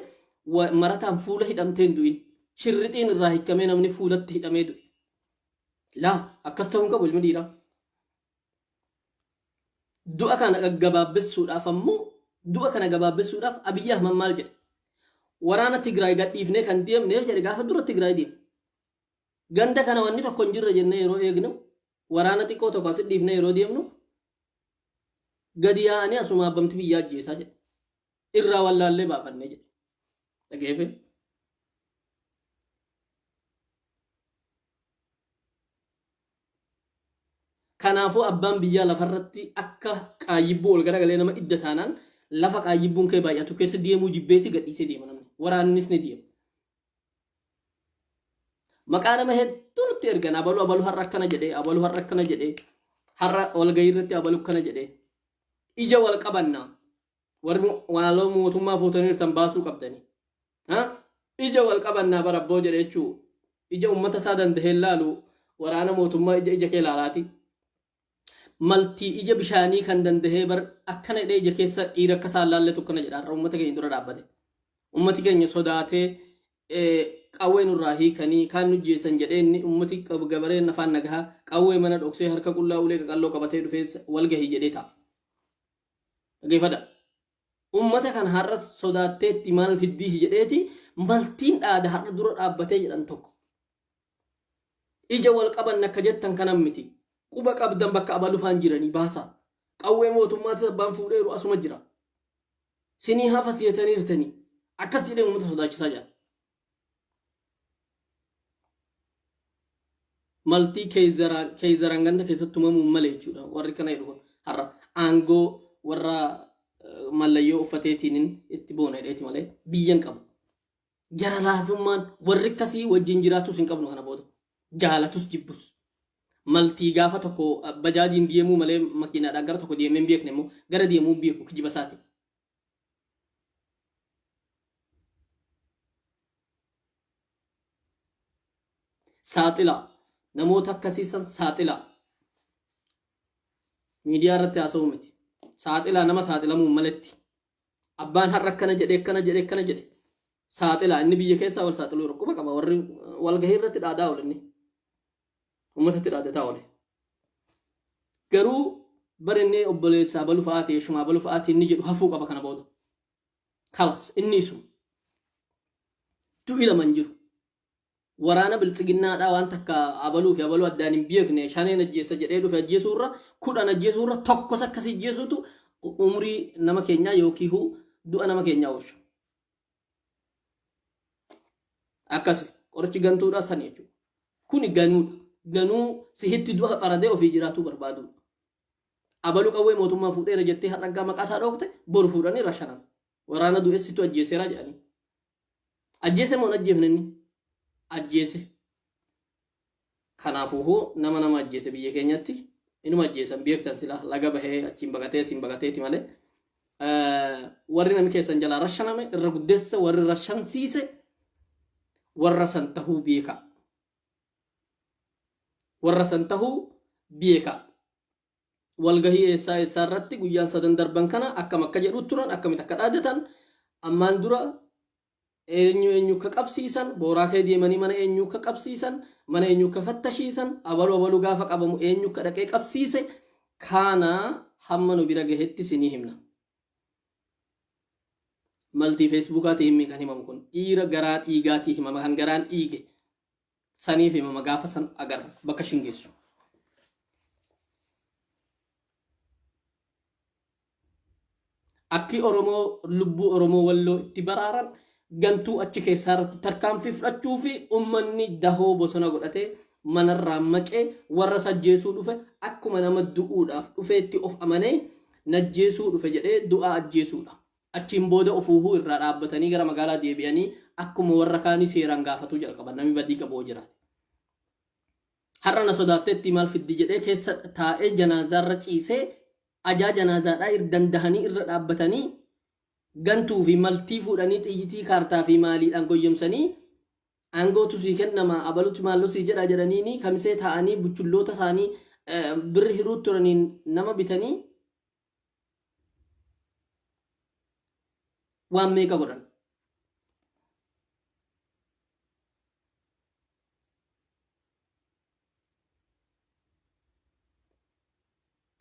A: marataan fuula hidhamtee hin du'in. Shirrixiin irraa hiikkamee namni fuulatti hidhamee du'e. Laa akkas ta'uu hin qabu ilmi dhiiraa. Du'a kana gaggabaabbessuudhaaf ammoo du'a kana gabaabbessuudhaaf Abiyyi Ahmad maal jedhe? Waraana Tigraay gadhiifnee kan deemneef jedhe gaafa dura Tigraay deeme. Ganda kana wanni tokko hin jirre jennee yeroo eegnu waraana xiqqoo tokko asitti dhiifnee yeroo deemnu gadi yaa'anii asuma abbamti biyyaa ajjeesaa jedhe. Irraa wallaallee baafannee jedhe. Dhageeffee. Kanaafuu abbaan biyyaa lafarratti akka qaayyibbuu ol garagalee nama idda taanaan lafa qaayyibbuun kee baay'atu keessa deemuu jibbeeti gadhiisee deema namni. Waraannis ni deema. Maqaa nama hedduu nutti ergan abalu abalu har'a akkana jedhee abalu har'a akkana jedhee har'a walgahii irratti abalu akkana jedhee ija wal qabannaa warri waaloo mootummaa fuutaniirtan baasuu qabdanii. Ija wal qabannaa bara abboo jedhe jechuu ija ummata isaa dandahee laalu waraana mootummaa ija ija kee laalaati. Maltii ija bishaanii kan dandahee bar akkana jedhee ija keessa dhiira akka isaan laalletu akkana jedha har'a ummata keenya dura dhaabbate. Ummati keenya sodaatee qawwee nurraa hiikanii kaan nu jeessan jedhee inni ummati gabareen afaan nagahaa qawwee mana dhoksee harka qullaa ulee qaqalloo qabatee dhufee walgahii jedhee ta'a. Dhaggeeffadha. Ummata kana har'a sodaatteetti maal fiddiisi jedheeti maltiin dhaada har'a dura dhaabbatee jedhan tokko. Ija wal qaban akka jettan kanan miti. Quba qabdan bakka abalufaan jiranii baasaa. Qawwee mootummaatis abbaan fuudheeru asuma jira. Sinii hafa siyataniirtanii. Akkas jedhee uummata sodaachisaa jira. Maltii keeyzaraan ganda keessatti tumamuun malee jechuudha. Warri kana jedhu kun har'a aangoo warra mallayyoo uffateetiin itti boona jedheeti malee biyya hin qabu. Gara laafummaan warri akkasii wajjin jiraatus hin qabnu kana booda. Jaalatus jibbus. Maltii gaafa tokko bajaajiin deemuu malee makiinaadhaan gara tokko deemee hin beekne immoo gara deemuu hin beeku kijiba isaati. Saaxilaa. Namoota akkasii san saaxilaa. Miidiyaa irratti haasa'uu miti. Saaxilaa nama saaxilamuun maletti. Abbaan har'a akkana jedhe akkana jedhe akkana jedhe. Saaxilaa inni biyya keessaa wal saaxiluu quba qaba warri walgahii irratti dhaadaa oole inni. Uummatatti dhaadataa oole. Garuu bara inni obboleessaa balu fa'aa ta'e shumaa balu fa'aa ta'e inni jedhu hafuu qaba kana booda. Kalas inni isuma. Du'i lama hin jiru. Waraana biltsiginnaadhaa waan takka abaluu fi abaluu addaan hin beekne shaneen ajjeessa jedhee dhufe ajjeesuurra 10 ajjeesuurra tokkos akkasii ajjeesuutu Umrii nama keenyaa yookiin du'a nama keenyaa oolcha. Akkasi qorichi gantuudhaa sani jechuudha. Kuni ganuudha. Ganuu sihitti du'a faradee ofii jiraatuu barbaadudha. Abaluu qawwee mootummaa fuudheera jettee har'aggaa maqaa isaa dhoofte boru fuudhanii rashanan. Waraana du'essitu ajjeeseera jedhanii. Ajjeese moo hin ajjeefne inni? Ajjeese. Kanaafuu nama nama ajjeese biyya keenyatti inuma ajjeesan beektan sila laga bahee achiin baqatee asiin baqateeti malee. Warri namni keessan jalaa rashaname irra guddeessa warri rashansiise warra san tahuu beeka. Warra san tahuu beeka. Walgahii eessaa eessaa irratti guyyaan sadan darban kana akkam akka jedhu turan, akkamitti akka dhaadatan, ammaan dura eenyu eenyu akka qabsiisan, booraa kee deemanii mana eenyu akka qabsiisan, mana eenyu akka fattashiisan, abalu abalu gaafa qabamu eenyu akka dhaqee qabsiise kana hamma nu bira gahetti sinii himna. Maltii feesbuukaatii himmi kan himamu kun dhiira garaa dhiigaatii himama, kan garaan dhiige saniif himama. Gaafa san agarra bakka shingeessu. Akki Oromoo lubbuu Oromoo Walloo itti baraaran gantuu achi keessaa irratti tarkaanfii fudhachuu fi uummanni dahoo bosona godhatee manarraa maqee warra sajjeesuu dhufe akkuma nama du'uudhaaf dhufeetti of amanee najjeesuu dhufe jedhee du'aa ajjeesuudha. Achiin booda ofuuhuu irraa dhaabbatanii gara magaalaa deebi'anii akkuma warra kaanii seeraan gaafatuu jalqaban namni badii qabu hoo jiraate. Har'a na sodaatteetti maal fiddi jedhee keessa taa'ee janaazaarra ciisee ajaa janaazaadhaa dandahanii irra dhaabbatanii gantuu fi maltii fuudhanii xiyyitii kaartaa fi maaliidhaan goyyomsanii aangootu sii kennama abalutti maalloo sii jedha jedhaniini kamisee taa'anii buchulloota isaanii birri hiruu turaniin nama bitanii waan meeqa godhan.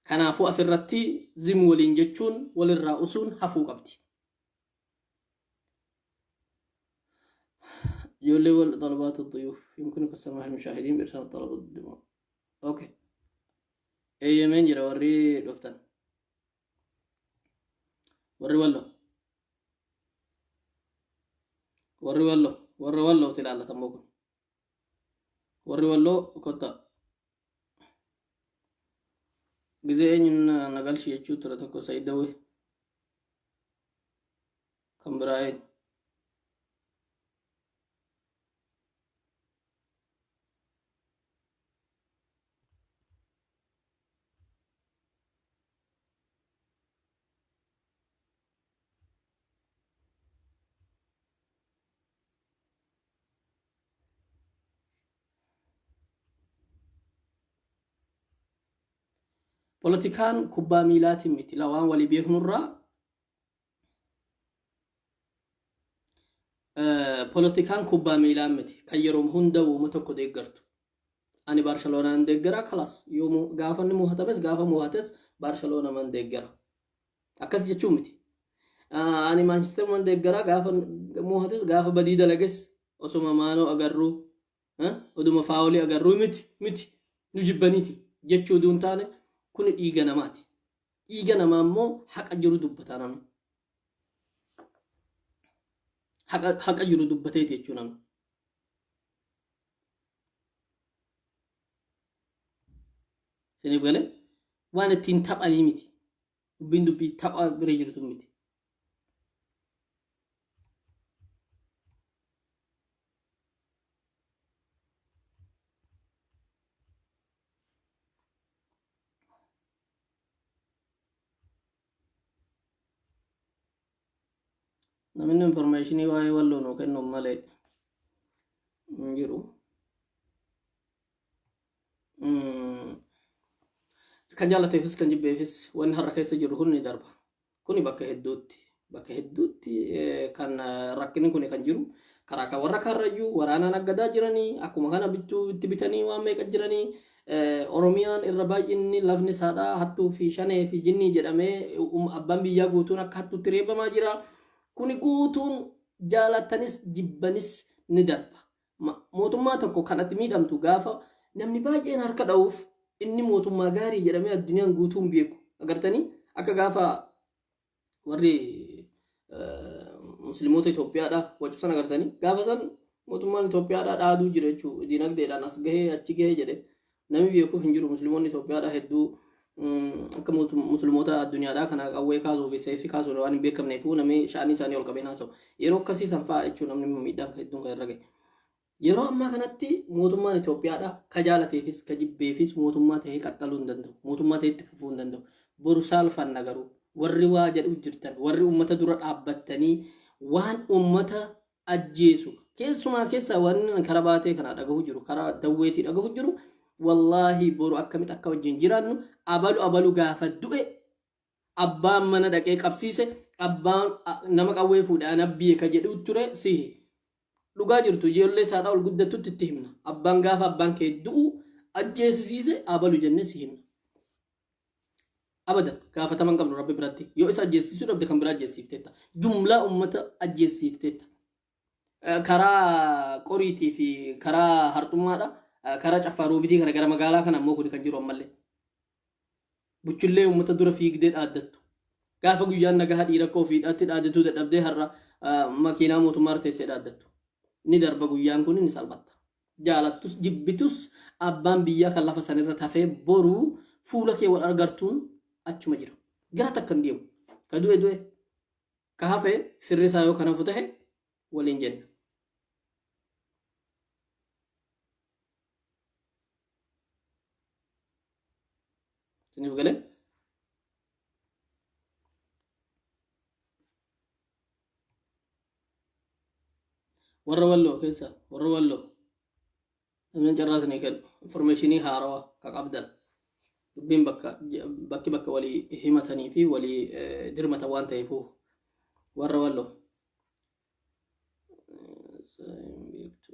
A: Kanaafuu asirratti zim waliin jechuun walirraa usuun hafuu qabdi. Ijoollee wal طلبات الضيوف يمكنك السماح للمشاهدين بإرسال طلب الدماء. Okay. Eeyyameen jira warri dhuftan. Warri Walloo. Warri Walloo. Warri Wallooti ilaallatamoo kun. Warri Walloo kottaa. Gizee eenyuun na galchi jechuu ture tokko Said Dawwee. Kan biraa eenyu? Polotikaan kubbaa miilaatiin miti. La waan walii beeknurraa polotikaan kubbaa miilaa miti. Kan yeroo hunda uuma tokko deeggartu. Ani Baarseloonaan deeggara kalas, yoo gaafa inni mo'atames gaafa mo'ates Baarseloona man deeggara. Akkas jechuun miti. Ani Maanchister man deeggara, gaafa mo'ates gaafa badii dalages osuma maanoo agarruu oduma faawolii agarruu miti miti nu jibbaniiti jechuu duun taane, kuni dhiiga namaati. Dhiiga namaa immoo haqa jiru dubbataa namni. Haqa jiru dubbateeti jechuu namni. Isiniif galee waan ittiin taphanii miti. Dubbiin dubbii tapha bira jirtu miti. Namni informationii waa'ee Walloo nuu kennuun malee hin jiru. Kan jaalateefis kan jibbeefis wanni har'a keessa jiru kun ni darba. Kuni bakka hedduutti kan rakkinni kun kan jiru karaa kan warra Karrayyuu waraanaan aggadaa jiranii, akkuma kana bittuu itti bitanii waan meeqa jiranii. Oromiyaan irra baay'inni lafni isaadhaa hattuu fi shanee fi jinnii jedhamee abbaan biyyaa guutuun akka hattuutti reebamaa jira. Kuni guutuun jaalatanis jibbanis ni darba. Mootummaa tokko kan ati miidhamtu gaafa namni baay'een harka dha'uuf inni mootummaa gaarii jedhamee addunyaan guutuun beeku. Agartanii Akka gaafa warri musliimoota Itoophiyaadha wacu sana agartanii, gaafa san mootummaan Itoophiyaadha dhaaduu jira jechuudha. Dinagdeedhaan as gahee achi gahee jedhe namni beekuuf hin jiru. Musliimoonni Itoophiyaadha hedduu akka musliimoota addunyaadhaa kana qawwee kaasuu fi seefii kaasuun waan hin beekamneef namni sha'anii isaanii ol qabee haasa'u. Yeroo akkasii san fa'aa jechuun namni miidhaan hedduun kan irra gahe. Yeroo ammaa kanatti mootummaan Itoophiyaadha ka jaalateefis ka jibbeefis mootummaa ta'ee qaxxaluu hin danda'u. Mootummaa ta'ee itti fufuu hin danda'u. Boru saalfanna. Garuu warri waa jedhu jirtan, warri uummata dura dhaabbattanii waan uummata ajjeesu, keessumaa keessaa wanni karaa baatee kana dhagahu jiru, karaa dawweetii dhagahu jiru, wallaahi boru akkamitti akka wajjin jiraannu. Abalu abalu gaafa du'e abbaan mana dhaqee qabsiise, abbaan nama qawwee fuudhe anabbiye ka jedhu ture. Sihi dhugaa jirtu ijoollee isaadhaa ol guddattutti itti himna. Abbaan gaafa abbaan kee du'u ajjeesisiise abalu jennee si himna. Abadan gaafatama hin qabnu Rabbi biratti. Yoo isa ajjeesisuu dhabde kan biraa ajjeesiifteetta. Jumlaa uummata ajjeesiifteetta. Karaa qoriitii fi karaa harxummaadha. Karaa caffaa roobitii kana gara magaalaa kana ammoo kun kan jiru ammallee. Buchullee uummata dura fiigdee dhaaddattu. Gaafa guyyaan nagaa dhiira akka ofiidhaatti dhaaddatuu dadhabdee har'a makiinaa mootummaa irra teessee dhaaddattu. Ni darba guyyaan kun, ni salphatta. Jaalattus jibbitus abbaan biyyaa kan lafa sanirra tafee boruu fuula kee wal argartuun achuma jira. Gara takka hin deemu. Ka du'e du'e. Ka hafe firri isaa yoo kan hafu tahe waliin jenna. Isiniif galee? Warra Walloo keessa, warra Walloo, namni carraa isinii kennu informationii haarawaa ka qabdan, dubbiin bakka bakki bakka walii himatanii fi walii dirmatan waan ta'eefu, warra Walloo. Beektu.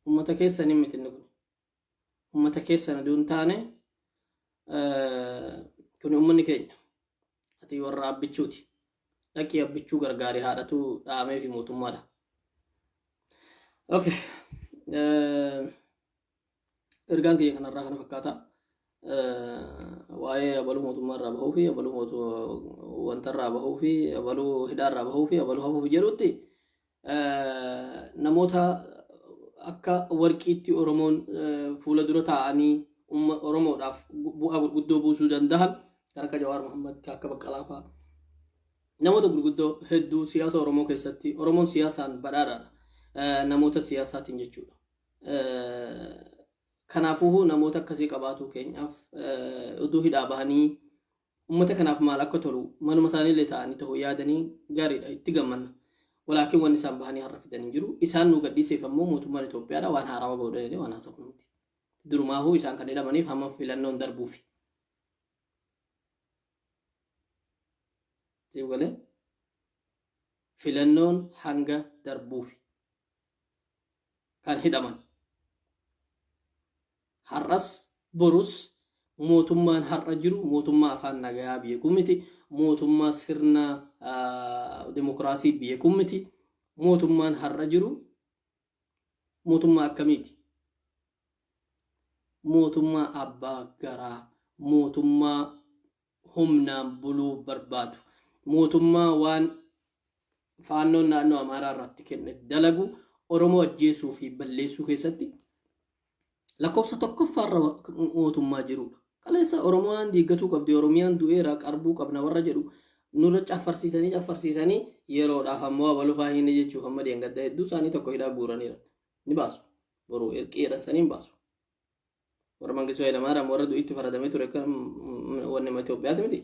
A: Ummata keessan hin miti inni kun. Ummata keessan aduu hin taane kun ummanni keenya. Ati warra Abbichuuti. Dhaqii Abbichuu gargaari, haadhatu dhaamee fi mootummaadha. Okay. Ergaan kiyya kanarraa kana fakkaata. Waa'ee abaluu mootummaa irraa bahuu fi abaluu wanta irraa bahuu fi abaluu hidhaa irraa bahuu fi abaluu hafuuf jedhutti, namoota akka warqiitti Oromoon fuula dura taa'anii Oromoodhaaf bu'aa gurguddoo buusuu danda'an kan akka Jawaar Mohammad, kan akka Baqqalaa fa'aa, namoota gurguddoo hedduu siyaasa Oromoo keessatti. Oromoon siyaasaan badhaadhaadha, namoota siyaasaatiin jechuudha. Kanaafuu namoota akkasii qabaatu keenyaaf oduu hidhaa bahanii uummata kanaaf maal akka tolu manuma isaaniillee ta'anii ta'uu yaadanii gaariidha, itti gammanna. Walaakin wanni isaan bahanii har'a fidan hin jiru. Isaan nu gadhiiseef ammoo mootummaan Itoophiyaadha waan haarawaa godhanii waan haasa'u miti. Durumaahuu isaan kan hidhamaniif hamma filannoon darbuufi. Siif galee? Filannoon hanga darbuufi kan hidhaman. Har'as borus mootummaan har'a jiru mootummaa afaan nagayaa beeku miti. Mootummaa sirna dimokiraasii beeku miti. Mootummaan har'a jiru mootummaa akkamiiti? Mootummaa abbaa garaa, mootummaa humnaan buluu barbaadu, mootummaa waan faannoon naannoo Amaaraa irratti kenne dalagu, Oromoo ajjeesuu fi balleessuu keessatti lakkoofsa tokkoffaarra mootummaa jirudha. Kaleessa Oromoon diiggatuu qabdi, Oromiyaan du'eera, qarbuu qabna warra jedhu nurra caffarsiisanii caffarsiisanii, yeroodhaaf ammoo abaluu faa hin jechuuf amma deengadda hedduu isaanii tokko hidhaa guuraniira. Ni baasu. Boruu erqii jedhan sanii hin baasu. Warra Mangistuu Hayilamaariyaam warra du'itti faradamee ture kan wanni Itoophiyaati miti.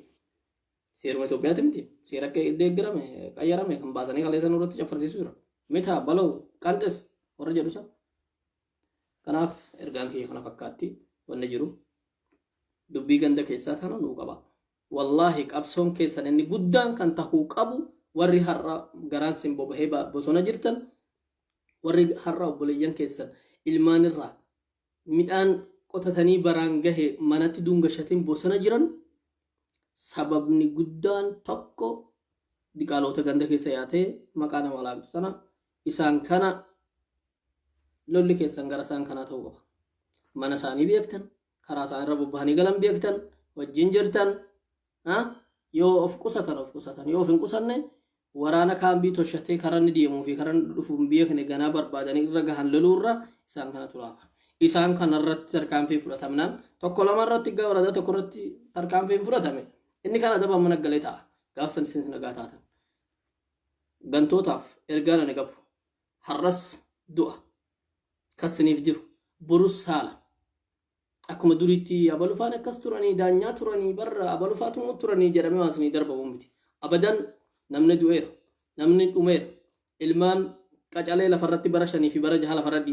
A: Seeruma Itoophiyaati miti. Seera akka deeggarame qayyarame kan baasanii kaleessa nurratti caffarsiisuu jira. Mita baloo qanxis warra jedhu isa. Kanaaf ergaan kiyya kana fakkaatti wanni jiru. Dubbii ganda keessaa tana nuu qaba. Wallaahi qabsoon keessan inni guddaan kan tahuu qabu, warri har'a garaan sin bobahee bosona jirtan, warri har'a obboleeyyan keessan ilmaan irraa midhaan qotatanii baraan gahe manatti dungashatiin bosona jiran, sababni guddaan tokko diqaaloota ganda keessa yaatee maqaa nama laaqxu sana isaan kana. Lolli keessan gara isaan kanaa ta'uu qaba. Mana isaanii beektan, karaa isaan irra bobba'anii galan beektan, wajjin jirtan, yoo of qusatan of qusatan, yoo of hin qusanne waraana kaambii toshatee karaa inni deemuu fi karaa inni dhufu hin beekne ganaa barbaadanii irra gahan loluurra isaan kanatu laafa. Isaan kanarratti tarkaanfii fudhatamnaan tokko lama irratti gara waradaa tokko irratti tarkaanfiin fudhatame inni kan adaba mana galee ta'a. Gaaf san isin nagaa taatan. Gantootaaf ergaan ani qabu har'as du'a kassiniif jiru borus saala. Akkuma duriitti abalufaan akkas turanii daanyaa turanii barra abalufaatu immoo turanii jedhamee waan isinii darbamu miti. Abadan namni du'eera, namni dhumeera, ilmaan qacalee lafarratti bara 5 fi bara 6 lafarra dhiise.